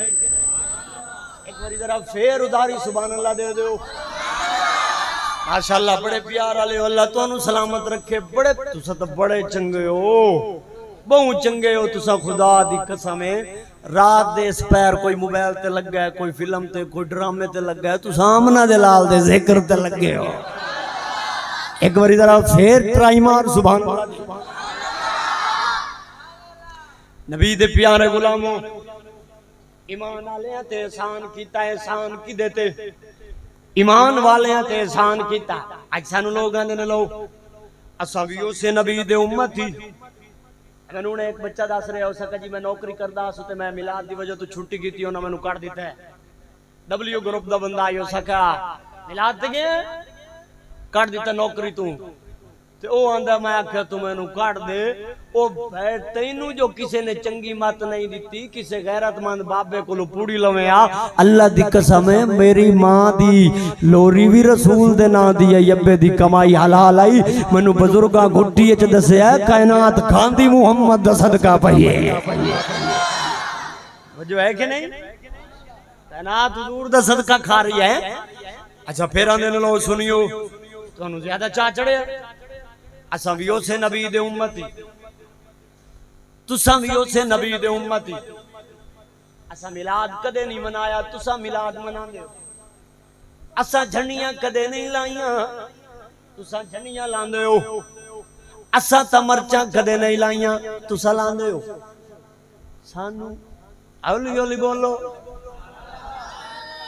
ایک باری ذرا پھر ادھاری سبحان اللہ دے دیو۔ ماشاءاللہ، بڑے پیار والے ہو، اللہ تانوں سلامت رکھے۔ بڑے، تساں تاں بڑے چنگے ہو، بہوں چنگے ہو تساں، خدا دی قسم ہے۔ رات دے اس پیر کوئی موبائل تے لگا ہے، کوئی فلم تے، کوئی ڈرامے تے لگا ہے، تساں آمنہ دے لال دے ذکر تے لگے ہو۔ ایک باری ذرا پھر ٹرائی مار، سبحان اللہ۔ نبی دے پیارے غلاموں، ایمان والیاں تے احسان کیتا، احسان کیدے تے؟ ایمان والیاں تے احسان کیتا۔ اڄ سانوں لوگ آندے نے، لو، اساں وی اسے نبی دے امت ہی۔ مینوں ہݨ ہک بچہ ݙس رہیا ہو سکا جی، میں نوکری کردا ہاں تے میں میلاد دی وجہ توں چھٹی کیتی، انہاں مینوں کڈھ ݙتا ہے۔ ڈبلیو گروپ دا بندہ آئی ہو سکا، میلاد تے ڳئے، کڈھ ݙتا نوکری توں۔ تے او آندا، میں آکھیا توں مینوں کڈھ ݙے۔ او بھائی، تینوں جو کسے نے چنگی مت نہیں ݙتی، کسے غیرت مند بابے کولوں پوڑی لویں آ۔ اللہ دی قسم ہے، میری ماں دی لوری وی رسول دے ناں دی ہے، ابے دی کمائی حلال آئی۔ مینوں بزرگاں گھٹی اچ دسیا ہے، کائنات کھاندی محمد دا صدقہ پئی ہے۔ توجہ ہے کہ نہیں؟ کائنات حضور دا صدقہ کھا رہی ہے۔ اچھا، پھر آندے نے، لو سنیو، تانوں زیادہ چا چڑھے۔ اساں وی اسے نبی دے امت ہی، تساں وی اسے نبی دے امت ہی۔ اساں میلاد کدے نہیں منایا، تساں میلاد مناندے ہو۔ اساں جھنڈیاں کدے نہیں لائیاں، تساں جھنڈیاں لاندے ہو۔ اساں تاں مرچاں کدے نہیں لائیاں، تساں لاندے ہو۔ سانوں ہولی ہولی بولو۔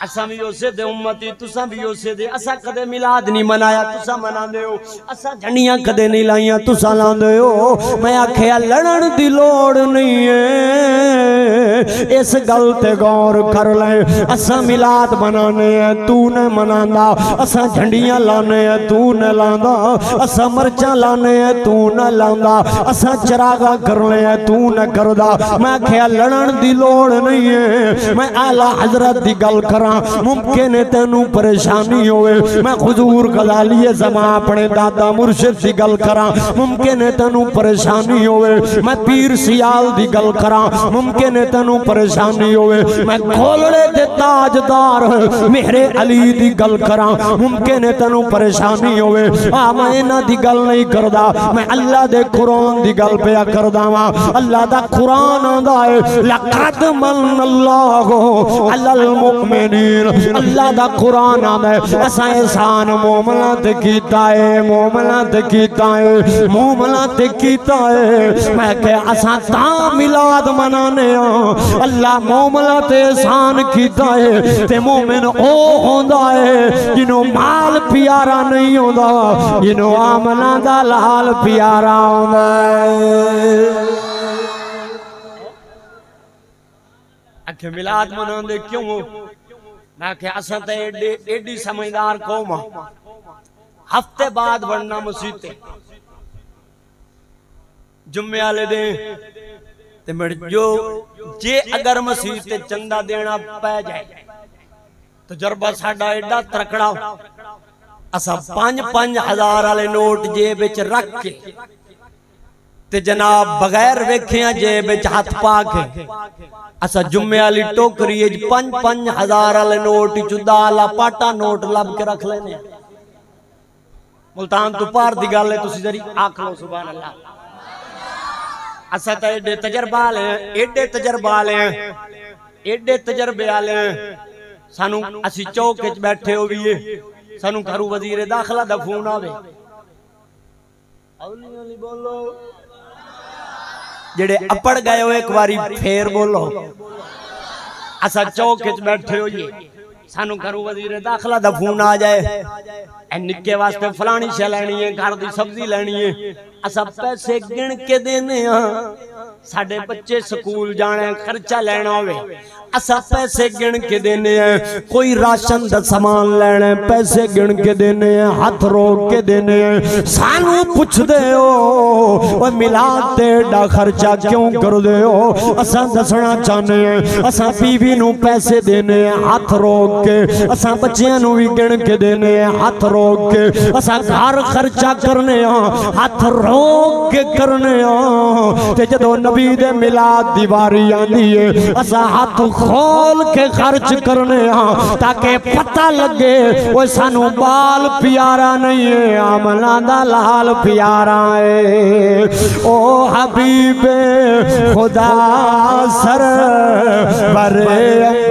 اساں وی اسے دے امتی، تساں وی اسے دے۔ اساں کدے میلاد نہیں منایا، تساں مناندے ہو۔ اساں جھنڈیاں کدے نہیں لائیاں، تساں لاندے ہو۔ میں آکھیا، لڑن دی لوڑ نہیں ہے، اس گل تے غور کر لے۔ اساں میلاد منانے ہیں، تو نہ مناندا۔ اساں جھنڈیاں لانے ہیں، تو نہ لاندا۔ اساں مرچاں لانے ہیں، تو نہ لاندا۔ اساں چراغاں کرنے ہیں، تو نہ کردا۔ میں آکھیا، لڑن دی لوڑ نہیں ہے۔ میں اعلیٰ حضرت دی گل کراں، ممکن ہے تینوں پریشانی ہوئے۔ میں حضور غزالی زماں اپنے دادا مرشد دی گل کراں، ممکن ہے تینوں پریشانی ہوئے۔ میں پیر سیال دی گل کراں، ممکن ہے تینوں پریشانی ہوئے۔ میں کھولڑے دے تاجدار مہر علی دی گل کراں، ممکن ہے تینوں پریشانی ہوئے۔ آ، میں انہاں دی گل نہیں کردا، میں اللہ دے قرآن دی گل پیا کردا واں۔ اللہ دا قرآن آندا ہے، لقد من اللہ علی المؤمنین۔ اللہ دا قرآن آندا ہے، اساں احسان مومناں تے کیتا ہے، مومناں تے کیتا ہے، مومناں تے کیتا ہے۔ میں کہ اساں تاں میلاد منانے ہاں، اللہ مومناں تے احسان کیتا ہے۔ تے مومن او ہوندا ہے جنوں مال پیارا نہیں ہوندا، جنوں آمنہ دا لال پیارا ہوندا ہے۔ اکھے میلاد مناندے کیوں ہو؟ میں آکھیا، اساں تے ایڈے، ایڈی سمجھدار قوم ہاں۔ ہفتے بعد وڑنا مسیت تے، جمعے والے دے، تے مڑ جو، جے اگر مسیت تے چندہ دینا پے جائے، تجربہ ساڈا ایڈا ترکڑا، اساں پنج پنج ہزار والے نوٹ جیب وچ رکھ کے، تے جناب، بغیر ویکھیاں جیب وچ ہتھ پا کے، اساں جمعے والی ٹوکری وچ پنج پنج ہزار والے نوٹ وچوں دال آ پاٹا نوٹ لب کے رکھ لینے ہیں۔ ملتان تو پار دی گل ہے، تسی ذری آکھ لو سبحان اللہ۔ اساں تاں ایڈے تجربہ والے ہیں، ایڈے تجربہ والے ہیں، ایڈے تجربے والے ہیں۔ سانوں، اسی چوک وچ بیٹھے ہوئیے، سانوں گھروں وزیر داخلہ دا فون آوے۔ ہولی ہولی بولو۔ جڑے اپڑ گئے ہو، ایک واری پھر بولو۔ اساں چوک وچ بیٹھے ہوئیے، سانوں گھروں وزیر داخلہ دا فون آ جائے، اے نکے واسطے فلانی شے لینی ہے، گھر دی سبزی لینی ہے، اساں پیسے گن کے دینے ہاں۔ ساڈے بچے سکول جانے، خرچہ لینا ہوئے، اساں پیسے گن کے دینے ہیں۔ کوئی راشن دا سامان لینا ہے، پیسے گن کے دینے ہیں، ہتھ روک کے دینے ہیں۔ سانوں پچھدے ہو، او میلاد تے ایڈا خرچہ کیوں کردے ہو؟ اساں دسنا چاہنے ہیں، اساں بیوی نوں پیسے دینے ہیں ہتھ روک کے، اساں بچیاں نوں وی گن کے دینے ہیں ہتھ روک کے، اساں گھر خرچہ کرنے ہاں ہتھ روک کے کرنے ہاں۔ تے جدوں نبی دے میلاد دی واری آندی ہے، اساں ہتھ کھول کے خرچ کرنے ہاں تاکہ پتہ لگے، او سانوں بال پیارا نہیں ہے، آمنہ دا لال پیارا ہے۔ او حبیب خدا سرور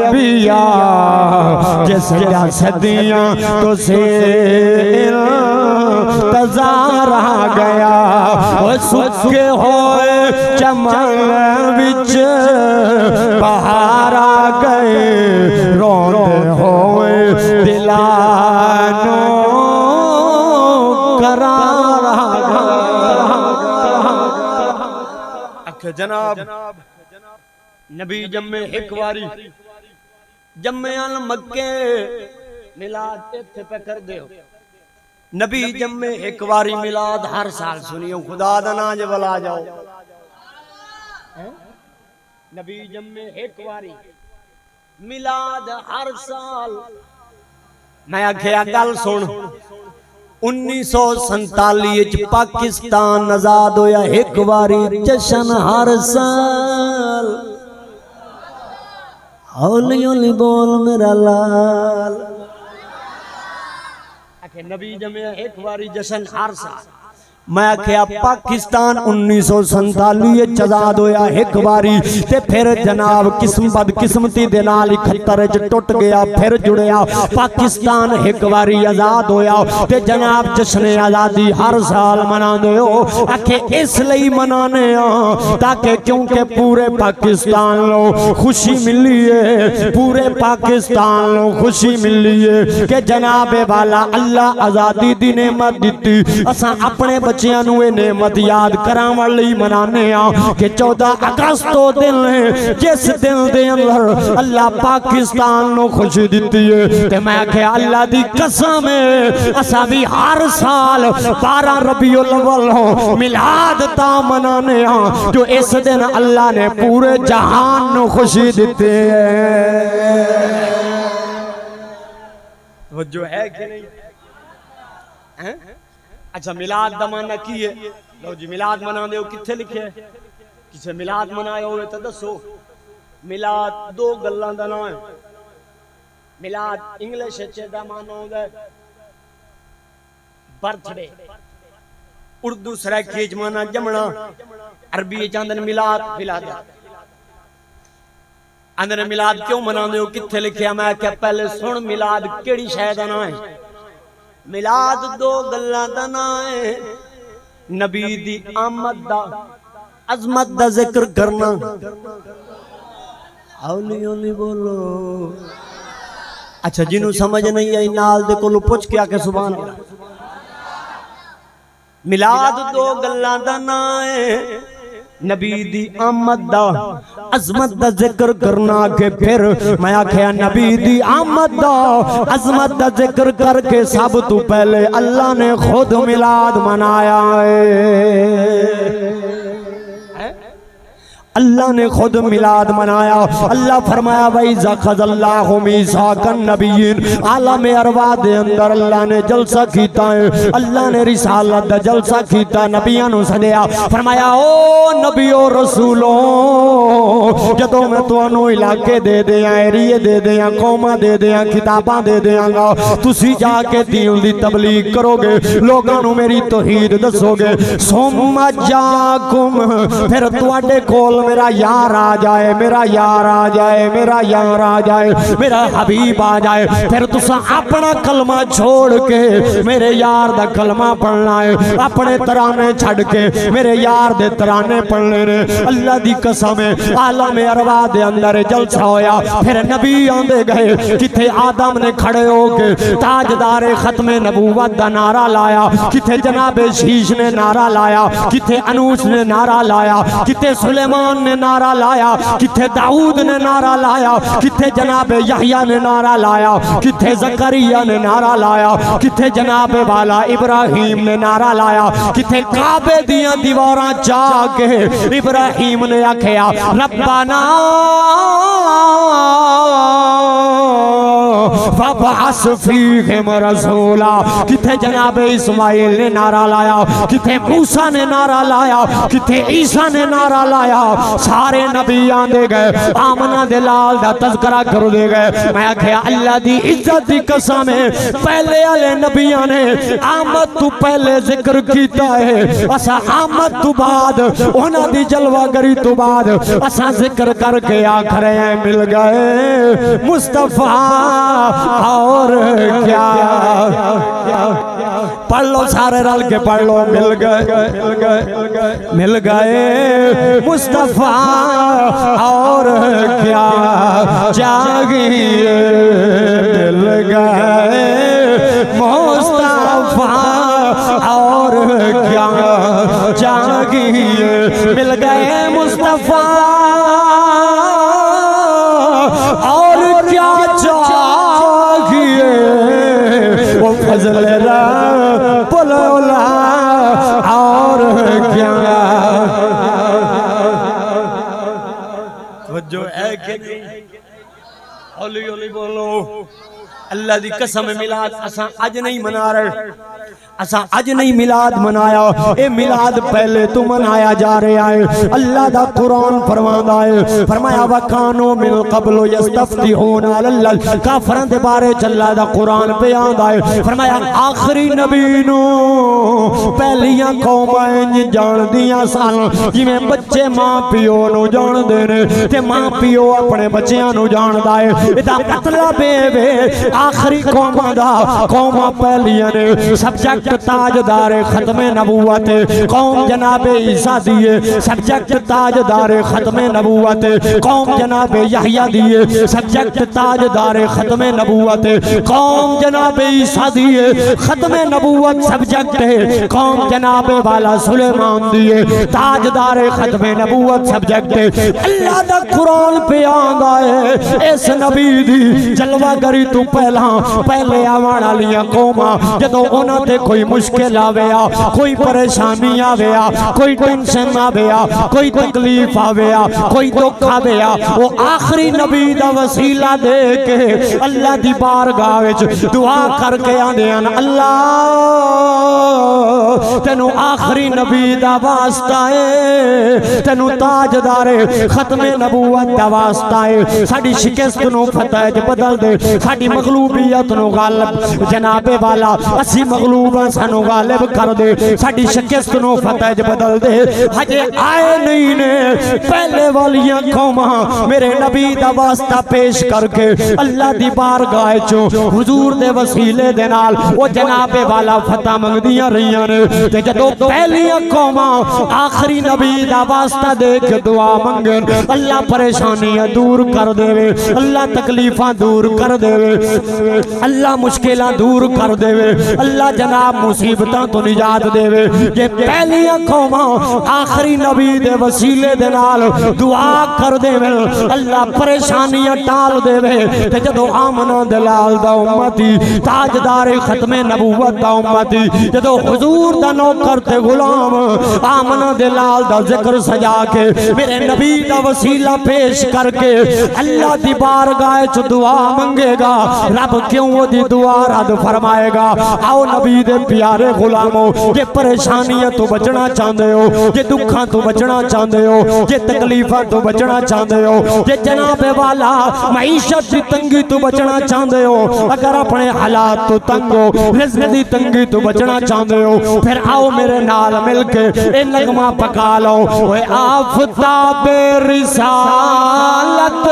انبیاء، جس دا صدیاں توں انتظار آ گیا۔ او سکے ہوئے چمن وچ بہار آ گئے، روندے ہوئے دلاں نوں قرار آ گئے۔ جناب، نبی جمے ہک واری، جمے ان مکے، میلاد اتھے پہ کر دیو۔ نبی جمے ہک واری، میلاد ہر سال۔ سنیو، خدا دا ناں جے ولا جاؤ۔ ہیں؟ نبی جمے ہک واری، میلاد ہر سال۔ میں آکھیا، گل سن، انیس سو سنتالی اچ پاکستان آزاد ہویا، ہک واری جشن ہر سال۔ ہولی ہولی بول میرا لال۔ آکھے، نبی جمیا ہک واری، جشن ہر سال۔ میں آکھیا، پاکستان انیس سو سنتالی اچ آزاد ہویا ہک واری، تے پھر جناب قسم، بدقسمتی دے نال اکہتر اچ ٹٹ گیا، پھر جڑیا۔ پاکستان ہک واری آزاد ہویا، تے جناب جشن آزادی ہر سال مناندے ہو۔ آکھے، اس لئی منانے ہاں تاکہ، کیونکہ پورے پاکستان نو خوشی ملی ہے، پورے پاکستان نو خوشی ملی ہے کہ جناب والا اللہ آزادی دی نعمت دتی۔ اساں اپنے بچیاں نو اے نعمت یاد کراون لئی منانے ہاں کہ چودہ اگست او دن ہے جس دن دے اندر اللہ پاکستان نو خوشی دتی ہے۔ تے میں آکھیا، اللہ دی قسم ہے، اساں وی ہر سال بارہ ربیع الاول نو میلاد تاں منانے ہاں جو اس دن اللہ نے پورے جہان نو خوشی دتی ہے۔ توجہ ہے کہ نہیں؟ ہیں؟ اچھا، میلاد دا معنی کی ہے؟ لو جی، میلاد مناندے ہو، کتھے لکھے ہے؟ کسے میلاد منایا ہوئے تو دسو۔ میلاد دو گلاں دا نام ہے۔ میلاد انگلش اچ دا معنی ہوندا ہے برتھ ڈے، اردو سرائیکی اچ معنی جمنا، عربی اچ آندن میلاد، ولادت۔ آندن میلاد کیوں مناندے ہو؟ کتھے لکھیا؟ میں آکھیا، پہلے سن، میلاد کیڑی شے دا نام ہے؟ میلاد دو گلاں دا نام ہے، نبی دی آمد دا، عظمت دا ذکر کرنا۔ ہولی ہولی بولو۔ اچھا، جنوں سمجھ نہیں آئی، نال دے کولوں پچھ کے آکھے، سبحان اللہ۔ میلاد دو گلاں دا ناں ہے، نبی دی آمد دا، عظمت دا ذکر کرنا۔ کہ پھر میں آکھیا، نبی دی آمد دا، عظمت دا ذکر کر کے سب تو پہلے اللہ نے خود میلاد منایا ہے۔ اللہ نے خود میلاد منایا۔ اللہ فرمایا، وَإِذْ أَخَذَ اللَّهُ مِيثَاقَ النَّبِيِّينَ، عالم ارواح دے اندر اللہ نے جلسہ کیتا ہے، اللہ نے رسالت دا جلسہ کیتا، نبیاں نو سدیا، فرمایا، او نبیو، رسولو، جدوں میں تانوں علاقے دے دیاں، ایریے دے دیاں، قوماں دے دیاں، کتاباں دے دیاں گا، تسی جا کے دین دی تبلیغ کرو گے، لوگاں نو میری توحید دسو گے۔ ثم جاءکم، پھر تواڈے کول میرا یار آ جائے، میرا یار آ جائے، میرا یار آ جائے، میرا حبیب آ جائے، پھر تساں اپنا کلمہ چھوڑ کے میرے یار دا کلمہ پڑھنا ہے، اپنے ترانے چھڈ کے میرے یار دے ترانے پڑھنے نے۔ اللہ دی قسم ہے، عالم ارواح دے اندر جلسہ ہویا، پھر نبی آندے گئے، کتھے آدم نے کھڑے ہو کے تاجدار ختم نبوت دا نعرہ لایا، کتھے جناب شیش نے نعرہ لایا، کتھے انوش نے نعرہ لایا، کتھے سلیمان نے نعرہ لایا، کتھے داؤد نے نعرہ لایا، کتھے جناب یحییٰ نے نعرہ لایا، کتھے زکریا نے نعرہ لایا، کتھے جناب والا ابراہیم نے نعرہ لایا، کتھے کعبے دیاں دیواراں چا کے ابراہیم نے آکھیا، ربنا وابعث فیہم رسولا۔ کتھے جناب اسماعیل نے نعرہ لایا، کتھے موسیٰ نے نعرہ لایا، کتھے عیسیٰ نے نعرہ لایا۔ سارے نبی آندے گئے، آمنہ دے لال دا تذکرہ کردے گئے۔ میں آکھیا، اللہ دی عزت دی قسم ہے، پہلے والے نبیاں نے آمد تو پہلے ذکر کیتا ہے، اساں آمد تو بعد، انہاں دی جلوہ گری تو بعد اساں ذکر کر کے آکھ رہے ہیں، مل گئے مصطفیٰ اور کیا۔ پڑھ لو سارے رل کے، پڑھ لو، مل گئے، مل گئے مصطفیٰ اور کیا چاہیے، مل گئے مصطفیٰ اور کیا چاہیے، مل گئے مصطفیٰ اللہ دی قسم، میلاد اساں اج نہیں منا رہے، اساں اج نہیں میلاد منایا، اے میلاد پہلے تو منایا جا رہا ہے۔ اللہ دا قرآن فرماندا ہے، فرمایا، "وَكَانُوا مِن قَبْلُ يَسْتَفْتِحُونَ عَلَى الَّذِينَ"، کافراں دے بارے چ اللہ دا قرآن پہ آندا ہے، فرمایا، آخری نبی نو پہلیاں قوماں انج جاندیاں سن جویں بچے ماں پیو نو جاندے نے تے ماں پیو اپنے بچیاں نو جاندا ہے۔ ادا مطلب اے وے، آخری قوماں دا، قوماں پہلیاں نے سبجیکٹ تاجدار ختم نبوت، قوم جناب عیسیٰ دی ہے سبجیکٹ تاجدار ختم نبوت، قوم جناب یحییٰ دی ہے سبجیکٹ تاجدار ختم نبوت، قوم جناب عیسیٰ دی ہے ختم نبوت سبجیکٹ ہے، قوم جناب والا سلیمان دی ہے تاجدار ختم نبوت سبجیکٹ ہے۔ اللہ دا قرآن پہ آندا ہے، اس نبی دی جلوہ گری تو پہلاں، پہلے آوان والیاں قوماں، جدوں انہاں تے کوئی مشکل آوے آ، کوئی پریشانی آوے آ، کوئی ٹینشن آوے آ، کوئی تکلیف آوے آ، کوئی دکھ آوے آ، وہ آخری نبی دا وسیلہ دے کے اللہ دی بارگاہ وچ دعا کر کے آندے ہن، "اللہ، تینوں آخری نبی دا واسطہ ہے، تینوں تاجدار ختم نبوت دا واسطہ ہے، ساڈی شکست نو فتح وچ بدل دے، ساڈی مغلوبیت نو غالب جناب والا، اسی مغلوب ہاں، سانو غالب کر دے، ساڈی شکست نو فتح وچ بدل دے۔" ہجے آئے نہیں نے، پہلے والیاں قوماں میرے نبی دا واسطہ پیش کر کے اللہ دی بارگاہ چوں حضور دے وسیلے دے نال او جناب والا فتح منگدیاں رہیاں نے۔ تے جدوں پہلیاں قوماں آخری نبی دا واسطہ دے کے دعا منگن، اللہ پریشانیاں دور کر دیوے، اللہ تکلیفاں دور کر دیوے، اللہ مشکلاں دور کر دیوے، اللہ جناب مصیبتاں تو نجات دیوے۔ جے پہلیاں قوماں آخری نبی دے وسیلے دے نال دعا کر دیوے، اللہ پریشانیاں ٹال دیوے۔ تے جدوں آمنہ دے لال دا امتی، تاجدار ختم نبوت دا امتی، جدوں حضور دا نوکر تے غلام آمنہ دے لال دا ذکر سجا کے، میرے نبی دا وسیلہ پیش کر کے اللہ دی بارگاہ چ دعا منگے گا، رب کیوں او دی دعا رد فرمائے گا؟ آؤ نبی دے پیارے غلامو، جے پریشانیاں تو بچنا چاہندے ہو، جے دکھاں تو بچنا چاہندے ہو، جے تکلیفاں تو بچنا چاہندے ہو، جے جناب والا معیشت دی تنگی تو بچنا چاہندے ہو، اگر اپنے حالات تو تنگ ہو، رزق دی تنگی تو بچنا چاہندے ہو، پھر آؤ میرے نال مل کے اے نغمہ پکا لو۔ اوئے آفتاب رسالت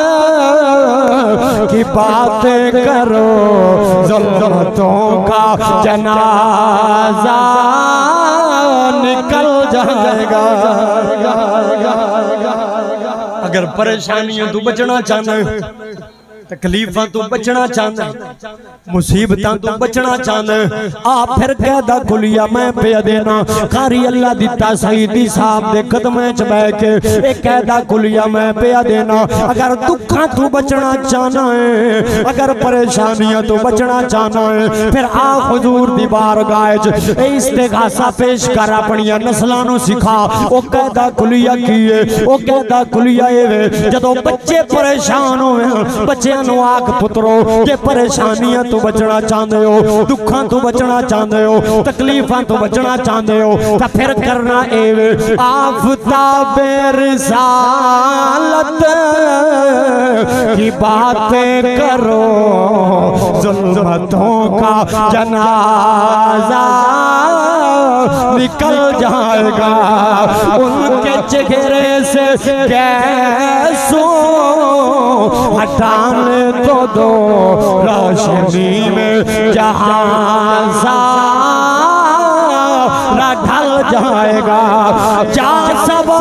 کی باتیں کرو، ظلمتوں کا جنازہ نکل جائے گا۔ اگر پریشانیاں تو بچنا چاہندے، تکلیفاں تو بچنا چاہندے، مصیبتاں تو بچنا چاہندے، آ پھر قاعدہ کلیہ میں پیا دینا۔ قاری اللہ دتا سعیدی صاحب دے قدمیں چ بہ کے اے قاعدہ کلیہ میں پیا دینا۔ اگر دکھاں تو بچنا چاہنا ہے، اگر پریشانیاں تو بچنا چاہنا ہے، پھر آ حضور دی بارگاہ چ اے استغاثہ پیش کر، اپنیاں نسلاں نو سکھا۔ او قاعدہ کلیہ کی ہے؟ او قاعدہ کلیہ اے وے، جدوں بچے پریشان ہوون، بچیاں نو آکھ، پترو، جے پریشانیاں تو بچنا چاہندے ہو، دکھاں تو بچنا چاہندے ہو، تکلیفاں تو بچنا چاہندے ہو، تاں پھر کرنا اے وے، آفتاب رسالت کی باتیں کرو، ظلمتوں کا جنازہ نکل جائے گا۔ ان کے چہرے سے گیسوں ہٹانے تو دو، روشنی میں جہاں سارا ڈھل جائے گا۔ جا صبا،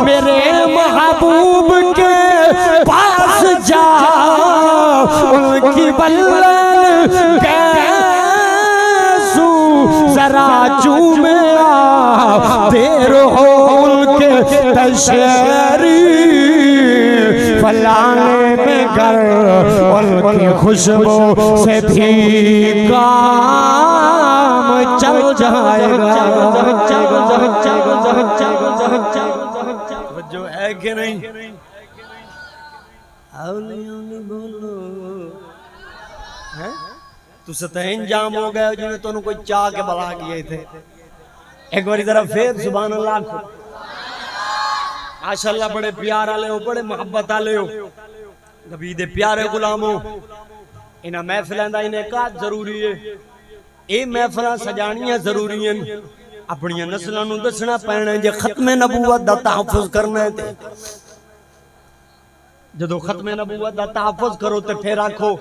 میرے محبوب کے پاس جا، ان کی بلن گیسوں ذرا چوم آ، دیر ہو ان کے تشریف لانے میں گر، ان کی خوشبو سے بھی کام چل جائے گا۔ توجہ ہے کہ نہیں؟ اولی اولی بولو۔ ہیں؟ تساں تاں انجام ہو گئے ہو جویں تانوں کوئی چا کے بلا گیا اتھے۔ ایک باری ذرا پھر سبحان اللہ آکھو۔ ماشاءاللہ، بڑے پیار والے ہو، بڑے محبت والے ہو، نبی دے پیارے غلام ہو۔ انہاں محفلاں دا انعقاد ضروری ہے۔ اے محفلاں سجاݨیاں ضروری ہن۔ اپݨیاں نسلاں نوں ݙسݨا پیݨا ہے جے ختم نبوت دا تحفظ کرنا ہے تے جدوں ختم نبوت دا تحفظ کرو تے پھر آکھو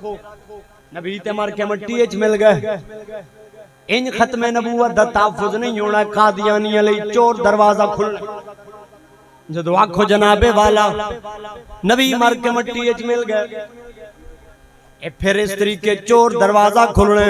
نبی تے مر کے مٹی اچ مل گئے۔ انج ختم نبوت دا تحفظ نہیں ہونا۔ قادیانی علی چور دروازہ کھلنا۔ جدوں آکھو جناب والا نبی مر کے مٹی اچ مل گئے، اے پھر اس طریقے چور دروازہ کھلنے۔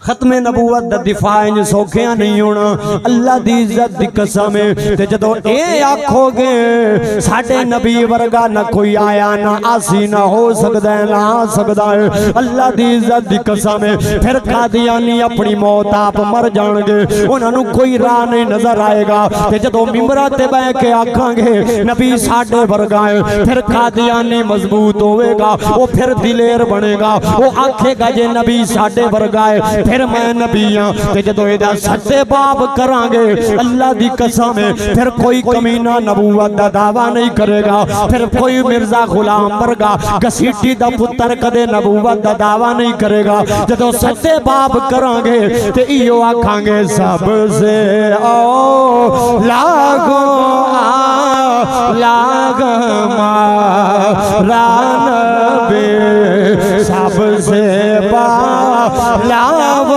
ختم نبوت دا دفاع انج سوکھیاں نہیں ہونا۔ اللہ دی عزت دی قسم ہے۔ تے جدوں اے آکھو گے ساڈے نبی ورگا نہ کوئی آیا نہ آسی، نہ ہو سکدا ہے نہ آ سکدا ہے، اللہ دی عزت دی قسم ہے، پھر قادیانی اپنی موت آپ مر جان گے، انہاں نوں کوئی راہ نہیں نظر آئے گا۔ تے جدوں ممبراں تے بہ کے آکھاں گے نبی ساڈے ورگا ہے، پھر قادیانی مضبوط ہوے گا، او پھر دلیر بنے گا، او آکھے گا جے نبی ساڈے ورگا ہے، پھر میں نبی ہاں۔ تے جدوں ایدا سچے باب کراں گے، اللہ دی قسم ہے، پھر کوئی کمینہ نبوت دا دعویٰ نہیں کرے گا، پھر کوئی مرزا غلام ورگا گھسیٹی دا پتر کدے نبوت دا دعویٰ نہیں کرے گا۔ جدوں سچے باب کراں گے تے ایہو آکھاں گے، سب سے اولا گو آ لاغ مارا نبی، سب سے پہلا و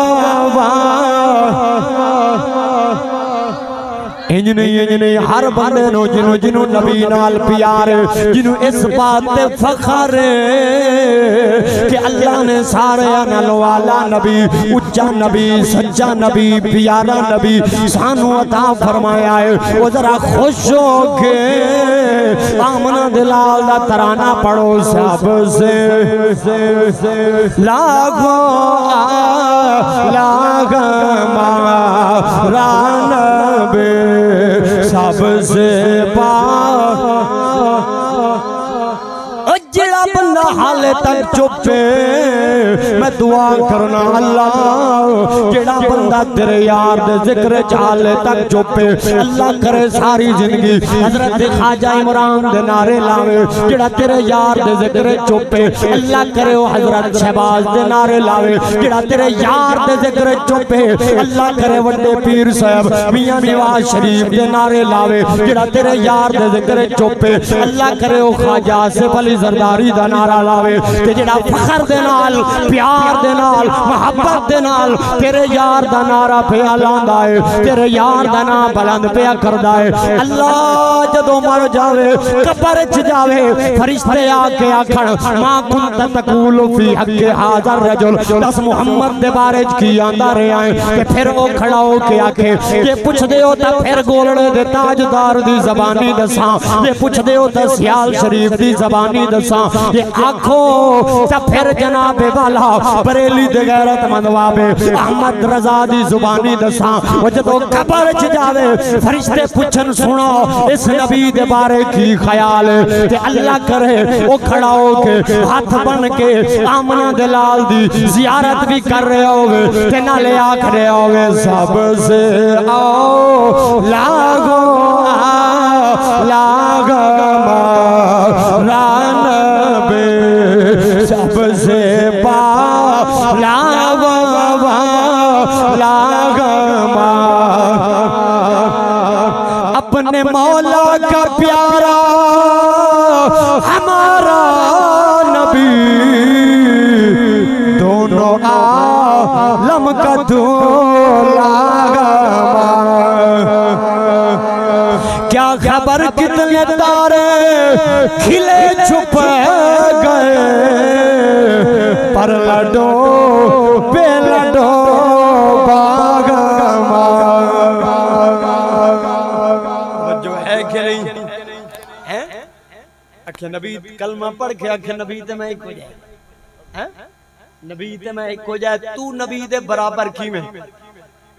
انج نہیں، انج نہیں، ہر بندے نوں جنوں، جنوں نبی نال پیار ہے، جنوں اس بات تے فخر ہے کہ اللہ نے سارے نالوں اعلیٰ نبی، اچا نبی، سچا نبی، پیارا نبی سانوں عطا فرمایا ہے۔ او ذرا خوش ہو کے آمنہ دلال دا ترانہ پڑھو، سب سے لاغ آ لاغ مارا نبی، سب سے پا او جڑا بندہ حالے تک چپ ہے، میں دعا کرنا اللہ، جڑا بندہ تیرے یار دے ذکر چ حالے تک چپ ہے، اللہ کرے ساری زندگی حضرت خواجہ عمران دے نعرے لاوے۔ جڑا تیرے یار دے ذکر چ چپ ہے، اللہ کرے او حضرت شہباز دے نعرے لاوے۔ جڑا تیرے یار دے ذکر چ چپ ہے، اللہ کرے وڈے پیر صاحب میاں نواز شریف دے نعرے لاوے۔ جڑا تیرے یار دے ذکر چ چپ ہے، اللہ کرے او خواجہ آصف علی زرداری دا نعرہ لاوے۔ تے جڑا فخر دے نال، پیار دے نال، محبت دے نال تیرے یار دا نعرہ پیا لاندا ہے، تیرے یار دا نام بلند پیا کردا ہے، اللہ جدوں مر جاوے، قبر اچ جاوے، فرشتے آ کے آکھن، ما کنت تقول فی حق ھذا الرجل، دس محمد دے بارے اچ کی آندا رہیا ہے؟ تے پھر او کھڑا ہو کے آکھے، جے پچھدے ہو تاں پھر گولڑے دے تاجدار دی زبانی دساں، جے پچھدے ہو تاں سیال شریف دی زبانی دساں، جے آکھو تاں پھر جناب والا بریلی دے غیرت مند بابے احمد رضا دی زبانی دساں۔ او جدوں قبر اچ جاوے، فرشتے پچھن، سنو، اس نبی دے بارے کی خیال ہے؟ تے اللہ کرے او کھڑا ہو کے ہتھ بن کے آمنہ دے لال دی زیارت بھی کر رہیا ہووے تے نالے آکھ رہیا ہووے، سب سے اولا گو آ لاغ مارا نبی، سب سے پا لاغ مارا اپنے مولا کا پیارا ہمارا نبی، دونوں عالم کا دولا۔ کیا خبر کتنے تارے کھلے چھپ گئے، پر لڈو بے لڈو باغ۔ توجہ ہے کہ نہیں؟ ہیں؟ آکھے نبی، کلمہ پڑھ کے آکھے، نبی تے میں ہکو جئے۔ ہیں؟ نبی تے میں ہکو جئے، توں نبی دے برابر کیویں؟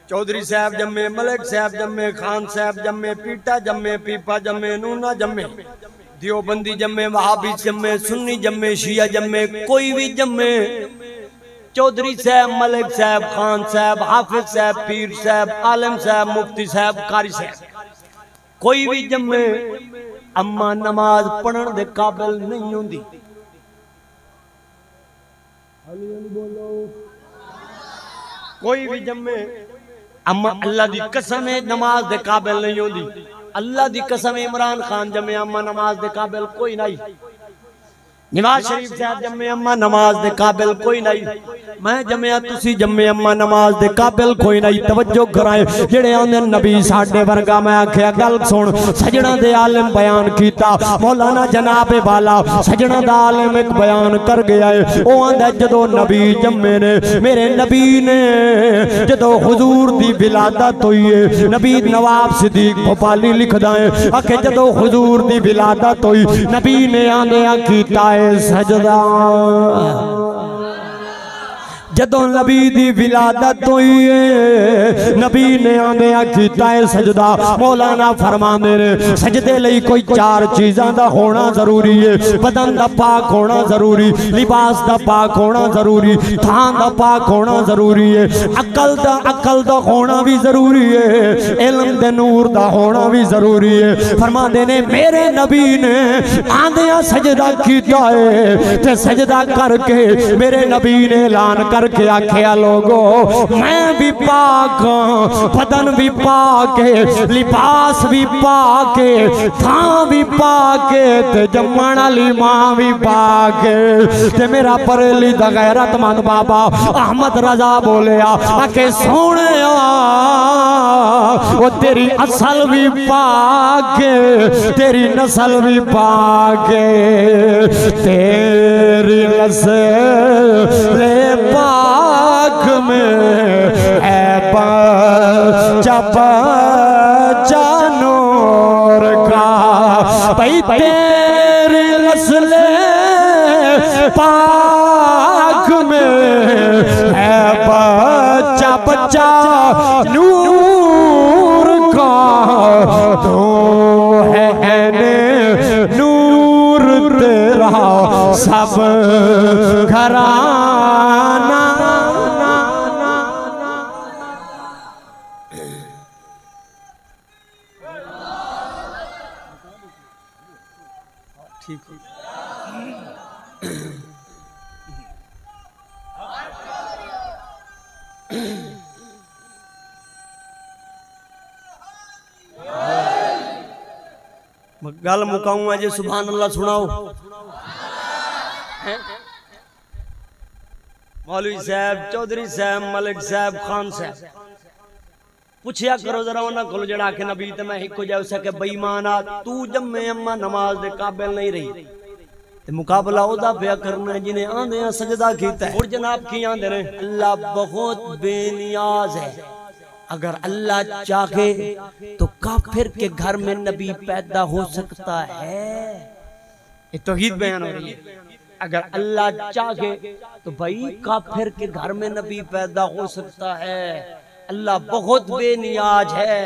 چوہدری صاحب جمے، ملک صاحب جمے، خان صاحب جمے، پیٹا جمے، پیپا جمے، نونا جمے۔ دیوبندی ڄمے، وہابی ڄمے، سنی ڄمے، شیعہ ڄمے، کوئی وی ڄمے، چوہدری صاحب، ملک صاحب، خان صاحب، حافظ صاحب، پیر صاحب، عالم صاحب، مفتی صاحب، قاری صاحب، کوئی وی ڄمے، اماں نماز پڑھݨ دے قابل نئیں ہوندی۔ کوئی وی ڄمے، اماں اللہ دی قسم ہے، نماز دے قابل نئیں ہوندی۔ اللہ دی قسم ہے، عمران خان ڄمے، اماں نماز دے قابل کوئی نئیں۔ نواز شریف صاحب ڄمے، اماں نماز دے قابل کوئی نئیں۔ میں ڄمیا، تسی ڄمے، اماں نماز دے قابل کوئی نئیں۔ توجہ کرائیں، جڑے آندے نبی ساڈے ورگا، میں آکھیا گل سن، سجݨاں دے عالم بیان کیتا، مولانا جناب والا سجݨاں دا عالم ایک بیان کر گیا ہے۔ او آندا جدوں نبی ڄمے نے، میرے نبی نے جدوں حضور دی ولادت ہوئی ہے، نبی نواب صدیق بھوپالی لکھدا ہے، آکھے جدوں حضور دی ولادت ہوئی، نبی نے آندیاں کیتا ہے سجدہ۔ جدوں نبی دی ولادت ہوئی ہے، نبی نے آندیاں کیتا ہے سجدہ۔ مولانا فرماندے نے، سجدے لئی کوئی چار چیزاں دا ہونا ضروری ہے۔ بدن دا پاک ہونا ضروری، لباس دا پاک ہونا ضروری، تھان دا پاک ہونا ضروری ہے۔ عقل دا، عقل دا ہونا وی ضروری ہے، علم دے نور دا ہونا وی ضروری ہے۔ فرماندے نے، میرے نبی نے آندیاں سجدہ کیتا ہے، تے سجدہ کر کے میرے نبی نے اعلان کر کے آکھیا، لوگو، میں بھی پاک ہاں، بدن بھی پاک ہے، لباس بھی پاک ہے، تھاں بھی پاک ہے، تے ڄمݨ والی ماں بھی پاک ہے۔ تے میرا بریلی دا غیرت مند بابا احمد رضا بولیا، آکھے، سوہݨیا، او تیری اصل بھی پاک ہے، تیری نسل بھی پاک ہے، تیری نسل پاک میں ہے بچہ بچہ نور کا۔ بھئی تیری نسل پاک میں ہے بچہ بچہ نور کا، تو ہے عین نور تیرا سب گھرانہ۔ ٹھیک ہے۔ میں گل مکاؤں، اجے سبحان اللہ سݨاؤ۔ مولوی صاحب، چوہدری صاحب، ملک صاحب، خان صاحب، پچھیا کرو ذرا انہاں کولوں، جیڑھا آکھے نبی تے میں ہکو جیہا، اس آکھے، بے ایمان آ، توں ڄمے اماں نماز دے قابل نئیں رہی۔ تے مقابلہ اودا پیا کرنا ہے جنہیں آندیاں سجدہ کیتا ہے۔ ہݨ جناب کی آندے نے، اللہ بہت بے نیاز ہے۔ اگر اللہ چاہے تو کافر کے گھر میں نبی پیدا ہو سکتا ہے۔ یہ توحید بیان ہو رہی ہے۔ اگر اللہ چاہے تو بھائی کافر کے گھر میں نبی پیدا ہو سکتا ہے۔ اللہ بہت بے نیاز ہے۔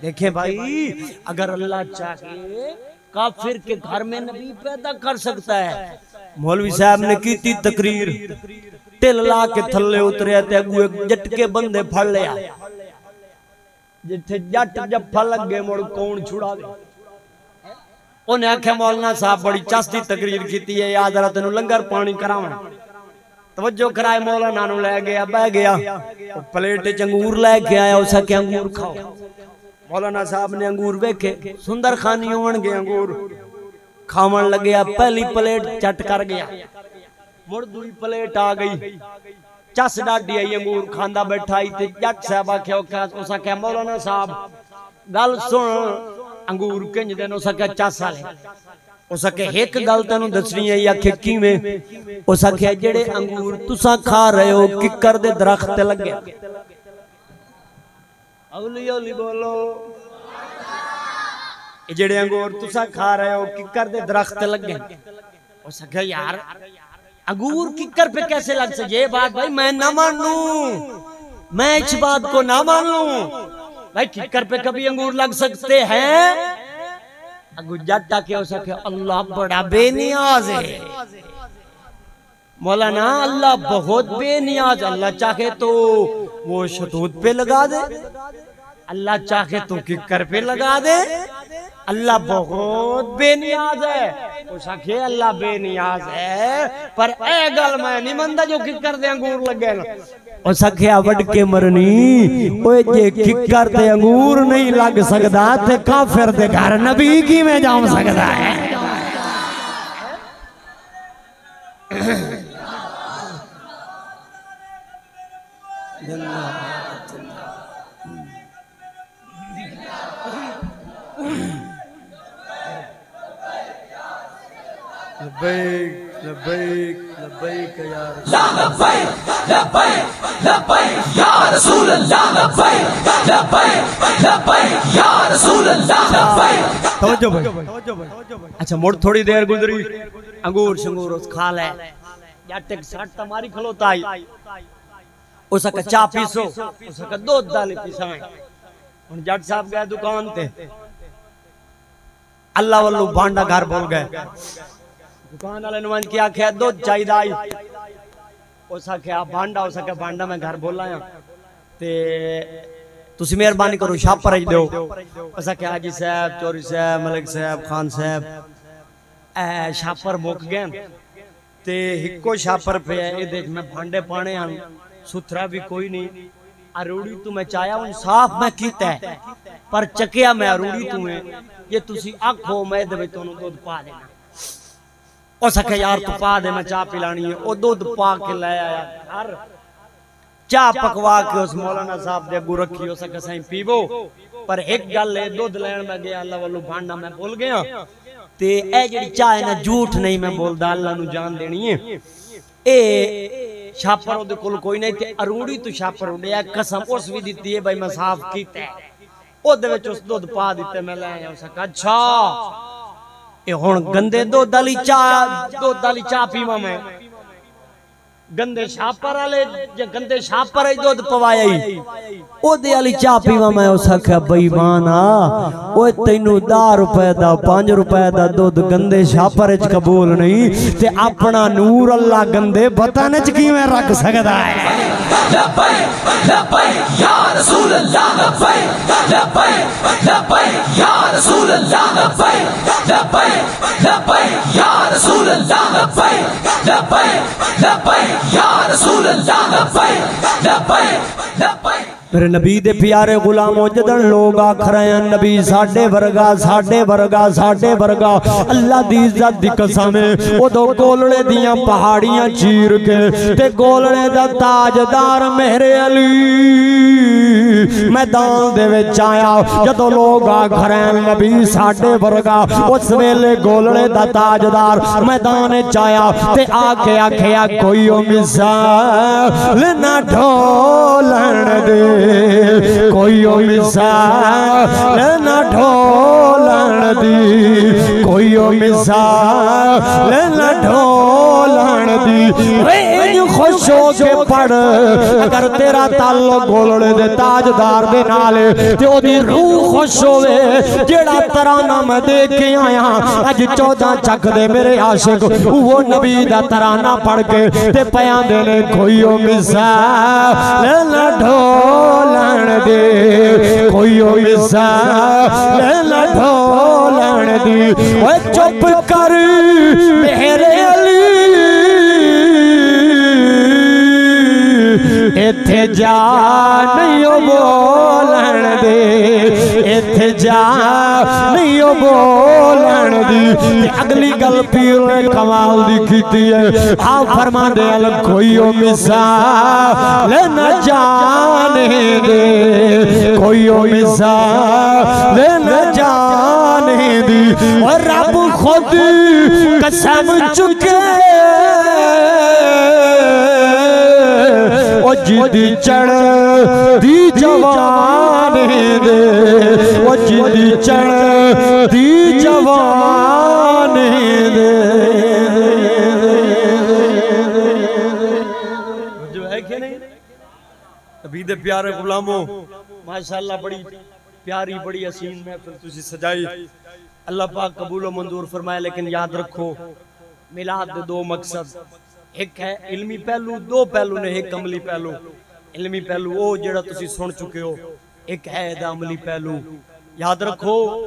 دیکھیں بھائی، اگر اللہ چاہے کافر کے گھر میں نبی پیدا کر سکتا ہے۔ مولوی صاحب نے کیتی تقریر، ٹل لا کے تھلے اتریا تے اگوں ایک جٹکے بندے پھڑ لیا۔ جتھے جٹ جپھا لڳے، مڑ کون چھڑاوے؟ انہیں آکھیا، مولانا صاحب بڑی چس دی تقریر کیتی ہے، آ ذرا تینوں لنگر پاݨی کراواں۔ توجہ کرائے، مولانا نوں لے گیا، ٻہہ گیا۔ او پلیٹ اچ انگور لے کے آیا، اس آکھیا، انگور کھاؤ۔ مولانا صاحب نے انگور ویکھے، سندر خانی ہووݨ گے انگور۔ کھاوݨ لڳیا، پہلی پلیٹ چٹ کر گیا۔ مڑ دوئی پلیٹ آ ڳئی۔ چس ݙاڈھی آئی، انگور کھاندا ٻیٹھا ہئی تے جٹ صاحب آکھیا، او کیا؟ اس آکھیا، مولانا صاحب، ڳل سݨ، انگور کنج دے ہن؟ اس آکھیا، چس آلے۔ اس آکھیا، ہک ڳل تینوں ݙسݨی ہے۔ آکھے، کیویں؟ اس آکھیا، جیڑھے انگور تساں کھا رہے ہو، ککر دے درخت تے لڳے۔ ہولی ہولی بولو۔ اے جیڑھے انگور تساں کھا رہے ہو، ککر دے درخت تے لڳے۔ اس آکھیا، یار، انگور ککر پہ کیسے لگ سکے؟ یہ بات بھائی میں نہ مانوں، میں اس بات کو نہ مانوں۔ بھائی، ککر پہ کبھی انگور لگ سکتے ہیں؟ اگو جٹ آ کے اس آکھیا، اللہ بڑا بے نیاز ہے۔ مولانا، اللہ بہت بے نیاز، اللہ چاہے تو وہ شتوت پہ لگا دے، اللہ چاہے تو ککر پہ لگا دے، اللہ بہت بے نیاز ہے۔ اس آکھے، اللہ بے نیاز ہے، پر اے گل میں نہیں مندا جو ککر دے انگور لگے نا۔ اس آکھیا، وڈ کے مرنی، اوئے جے ککر تے انگور نہیں لگ سکدا تے کافر دے گھر نبی کیویں جاؤں سکدا ہے؟ لبیک، لبیک، لبیک یا رسول اللہ۔ لبیک، لبیک، لبیک یا رسول اللہ، لبیک، لبیک، لبیک یا رسول اللہ، لبیک۔ توجہ بھائی۔ اچھا، مڑ تھوڑی دیر گزری، انگور شنگور اس کھا لے۔ جٹ ہک سٹ تاں ماری کھلوتا ہئی۔ اس آکھیا، چاہ پیسو؟ اس آکھیا، دودھ دالی پیساں۔ ہن جٹ صاحب گئے دکان تے، اللہ ولوں بھانڈا گھر بھل گئے۔ دکان والے نوں ونج کے آکھیا، دودھ چاہیدا ہئی؟ اس آکھیا، بھانڈا؟ اس آکھیا، بھانڈا میں گھر بھل آیا، تے تسی مہربانی کرو، شاپر اچ ݙیو۔ اس آکھیا، حاجی صاحب، چوری صاحب، ملک صاحب، خان صاحب، اے شاپر مک ڳئے تے ہکو شاپر پیا ہے، ایندے اچ میں بھانڈے پانے ہن، ستھرا وی کوئی نہیں۔ اروڑی توں میں چایا ہن، صاف میں کیتا ہے، پر چکیا میں اروڑی توں ہے۔ جے تسی آکھو، میں ایندے وچ تہانوں دودھ پا ݙینا۔ اس آکھیا، یار، توں پا دے، میں چاہ پلانی ہے۔ او دودھ پا کے لے آیا گھر۔ چاہ پکوا کے اس مولانا صاحب دے اگوں رکھی، اس آکھیا، سائیں پیوو، پر ہک گل ہے، دودھ لین میں گیا، اللہ ولوں بھانڈا میں بھل گیا، تے اے جڑی چاہ ہے نا، جھوٹ نہیں میں بولدا، اللہ نوں جان ݙینی ہے۔ اے شاپر اودے کول کوئی نہیں، تے اروڑی توں شاپر اݙیا، قسم اس وی ݙتی ہے، بھائی میں صاف کیتا ہے۔ اودے وچ اس دودھ پا ݙتے، میں لے آیا، اس آکھیا، اچھا، اے ہݨ گندے دودھ آلی چاہ، دودھ آلی چاہ پیواں میں؟ گندے شاپر آلے، جے گندے شاپر اچ دودھ پوایا ای، اودے آلی چاہ پیواں میں؟ اس آکھیا، بے ایمان آ، اوئے تینوں ݙاہ روپے دا، پنج روپے دا دودھ گندے شاپر اچ قبول نہیں، تے اپݨا نور اللہ گندے وطن اچ کیویں رکھ سڳدا ہے؟ لبیک، لبیک یا رسول اللہ، لبیک، لبیک، لبیک یا رسول اللہ، لبیک، لبیک، لبیک یا رسول اللہ، لبیک، لبیک، لبیک یا رسول اللہ، لبیک، لبیک، لبیک۔ میرے نبی دے پیارے غلامو، جݙݨ لوگ آکھ رہے ہیں، نبی ساݙے ورگا، ساݙے ورگا، ساݙے ورگا، اللہ دی عزت دی قسم ہے، اودوں گولڑے دیاں پہاڑیاں چیر کے تے گولڑے دا تاجدار مہر علی میدان دے وچ آیا۔ جدوں لوگ آکھ رہے ہیں، نبی ساݙے ورگا، اس ویلے گولڑے دا تاجدار میدان وچ آیا تے آ کے آکھیا، کوئی او مثال نہ ڈھولݨ دی، کوئی او مثال نہ ڈھولݨ دی، کوئی او مثال نہ ڈھولݨ دی۔ اے انج خوش ہو کے پڑھ، اگر تیرا تعلق گولڑے دے تاجدار دے نال ہے تے اودی روح خوش ہووے۔ جیڑھا ترانہ میں دے کے آیا، اڄ چودہ چک دے میرے عاشق، اوہو نبی دا ترانہ پڑھ کے تے پئے آندے نے، کوئی او مثال نہ ڈھولݨ دی، کوئی او مثال نہ ڈھولݨ دی۔ اوئے چپ کر میرے علی، ایتھے جا نہیں او بولݨ دی، ایتھے جا نہیں او بولݨ دی۔ تے اڳلی ڳل پیر نے کمال دی کیتی ہے۔ آپ فرماندے ہن، کوئی او مثال نہ جاݨ دی، کوئی او مثال نہ جاݨ دی۔ او رب خود قسم چکے، او جیندی چڑھدی جوانی دے، او جیندی چڑھدی جوانی دے۔ جو ہے کہ نہیں؟ نبی دے پیارے غلامو، ماشاءاللہ، بڑی پیاری، بڑی حسین محفل تسی سجائی۔ اللہ پاک قبول و منظور فرمائے۔ لیکن یاد رکھو، میلاد دے دو مقصد، ہک ہے علمی پہلو، دو پہلو نے، ہک عملی پہلو۔ علمی پہلو او جڑا تسی سن چکے ہو، ہک ہے ایدا عملی پہلو۔ یاد رکھو،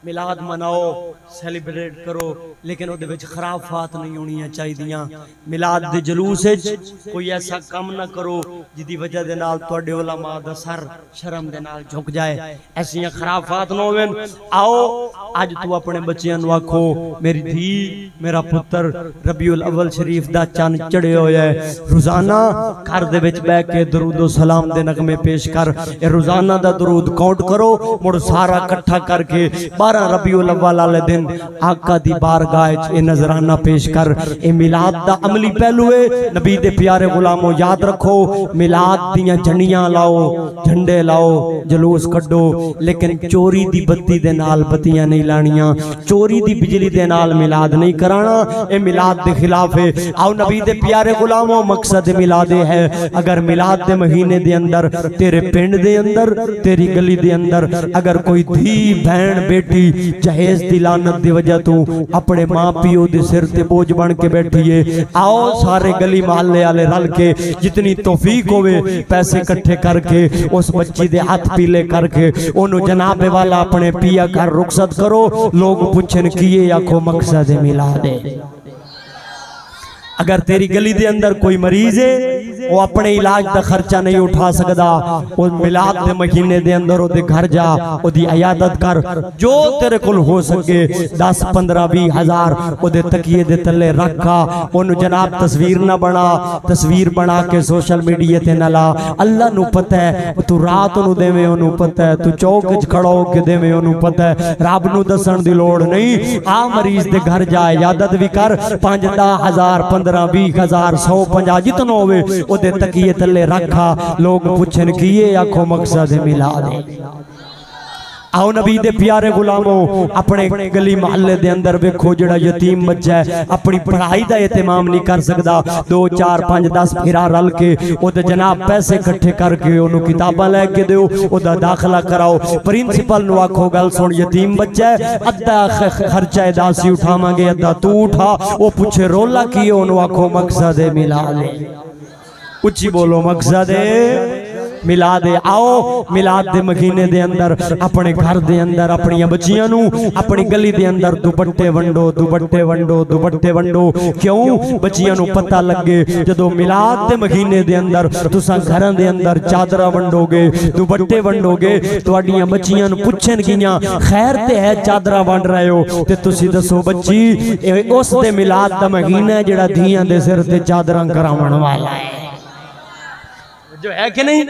میلاد مناؤ، سیلیبریٹ کرو، لیکن اودے وچ خرافات نہیں ہونیاں چاہیدیاں۔ میلاد دے جلوس وچ کوئی ایسا کم نہ کرو جدی وجہ دے نال تہاڈے علماء دا سر شرم دے نال جھک جائے۔ ایسیاں خرافات نہ ہوون۔ آؤ، اج توں اپنے بچیاں نوں آکھو، میری دھی، میرا پتر، ربیع الاول شریف دا چن چڑھے ہویا ہے، روزانہ گھر دے وچ بیٹھ کے درود و سلام دے نغمے پیش کر۔ اے روزانہ دا درود کاؤنٹ کرو، مڑ سارا کٹھا کر کے بارہ ربیع الاول والے دن آقا دی بارگاہ وچ اے نذرانہ پیش کر۔ اے میلاد دا عملی پہلو ہے۔ نبی دے پیارے غلامو، یاد رکھو، میلاد دیاں جھنڈیاں لاؤ، جھنڈے لاؤ، جلوس کڈو، لیکن چوری دی بتی دے نال بتیاں نہیں لانیاں، چوری دی بجلی دے نال میلاد نہیں کرانا، اے میلاد دے خلاف ہے۔ آؤ نبی دے پیارے غلامو، مقصد میلاد اے ہے، اگر میلاد دے مہینے دے اندر تیرے پنڈ دے اندر، تیری گلی دے اندر اگر کوئی دھی، بہن، بیٹی جہیز دی لعنت دی وجہ توں اپنے ماں پیو دے سر تے بوجھ بن کے بیٹھی ہے، آؤ سارے گلی محلے والے رل کے جتنی توفیق ہوے، پیسے کٹھے کر کے، اس بچی دے ہتھ پیلے کر کے، اونوں جناب والا اپنے پیا گھر رخصت کرو۔ لوگ پچھن کیے، آکھو مقصد میلاد ہے۔ اگر تیری گلی دے اندر کوئی مریض ہے، وہ اپنے علاج دا خرچہ نہیں اٹھا سکدا، او میلاد دے مہینے دے اندر او دے گھر جا، او دی عیادت کر، جو تیرے کول ہو سکے، دس، پندرہ، ویہہ ہزار او دے تکیے دے تلے رکھ آ، اونوں جناب تصویر نہ بنا، تصویر بنا کے سوشل میڈیا تے نہ لا۔ اللہ نوں پتہ ہے، تو رات نوں دیویں اونوں پتہ ہے، تو چوک وچ کھڑا ہو کے دیویں اونوں پتہ ہے، رب نوں دسن دی لوڑ نہیں۔ آ مریض دے گھر جا عیادت وی کر، پنج، دہ ہزار، پندرہ، ویہہ ہزار، سو پنجاہ، جتنا ہوے، او دے تکیے تلے رکھ آ۔ لوگ پچھن کیے، آکھو مقصد میلاد ہے۔ آؤ نبی دے پیارے غلامو، اپنے گلی محلے دے اندر ویکھو، جڑا یتیم بچہ ہے، اپنی پڑھائی دا اہتمام نہیں کر سکدا، دو، چار، پنج، دس بھرا رل کے او دے جناب پیسے اکٹھے کر کے اونوں کتاباں لے کے دیو، او دا داخلہ کراؤ۔ پرنسپل نوں آکھو، گل سن، یتیم بچہ ہے، ادھا خ-، خ-، خرچہ ادا اسی اٹھاواں گے، ادھا تو اٹھا۔ او پچھے رولا کی ہے، اونوں آکھو مقصد میلاد ہے۔ اچھی بولو، مقصد میلاد ہے۔ آؤ، میلاد دے مہینے دے اندر اپنے گھر دے اندر اپنی بچیاں نوں، اپنی گلی دے اندر دوپٹے ونڈو، دوپٹے ونڈو، دوپٹے ونڈو۔ کیوں؟ بچیاں نوں پتہ لگے، جدوں میلاد دے مہینے دے اندر تساں گھراں دے اندر چادراں ونڈو گے، دوپٹے ونڈو گے، تہاڈیاں بچیاں نوں پچھن گیاں، "خیر تے ہے، چادراں ونڈ رہے ہو؟" تے تسی دسو بچی، اے اس دے میلاد دا مہینہ ہے جڑا دھیاں دے سر تے چادراں کراون والا ہے۔ جو ہے کہ نہیں؟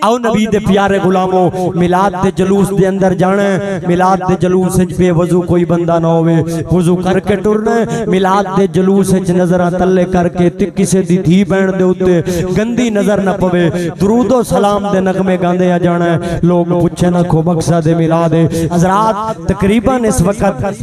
آؤ نبی دے پیارے غلامو، میلاد دے جلوس دے اندر جانا ہے۔ میلاد دے جلوس وچ بے وضو کوئی بندہ نہ ہوے، وضو کر کے ٹرنا ہے۔ میلاد دے جلوس وچ نظراں تلے کر کے تے کسے دی دھی بہن دے اُتے گندی نظر نہ پوے۔ درود و سلام دے نغمے گاندے آ جانا ہے۔ لوگ پچھن، آکھو مقصد میلاد ہے۔ حضرات، تقریباً اس وقت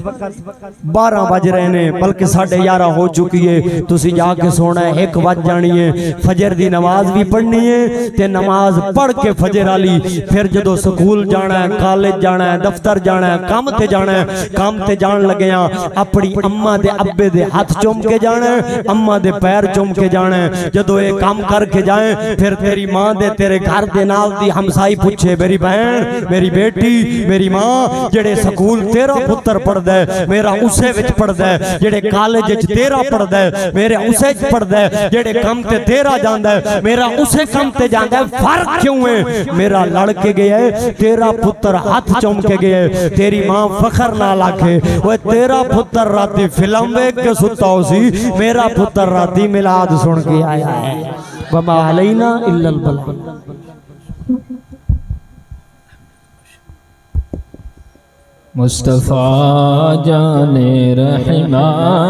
بارہ وج رہے نے، بلکہ ساڑھے یارہ ہو چکی ہے۔ تسی جا کے سونا ہے، ہک وج جانی ہے۔ فجر دی نماز بھی پڑھنی ہے تے نماز پڑھ کے فجر والی پھر جدوں سکول جانا ہے، کالج جانا ہے، دفتر جانا ہے، کم تے جانا ہے، کم تے جان لگیاں اپنی اماں دے ابے دے ہتھ چم کے جانا ہے، اماں دے پیر چم کے جانا ہے۔ جدوں اے کم کر کے جائیں، پھر تیری ماں دے، تیرے گھر دے نال دی ہمسائی پچھے، "میری بہن، میری بیٹی، میری ماں، جڑے سکول تیرا پتر پڑھدا ہے، میرا اسے وچ پڑھدا ہے، جڑے کالج وچ تیرا پڑھدا ہے، میرا اسے وچ پڑھدا ہے، جڑے کم تے تیرا جاندا ہے، میرا اسے کم تے جاندا ہے، فرق کیوں ہے؟ میرا لڑ کے گیا ہے، تیرا پتر ہتھ چم کے گیا ہے۔" تیری ماں فخر نال آکھے، "اوئے، تیرا پتر راتی فلم ویکھ کے ستا ہوسی، میرا پتر راتی میلاد سن کے آیا ہے۔" وما علینا الا البلاغ۔ مصطفیٰ جان رحمان۔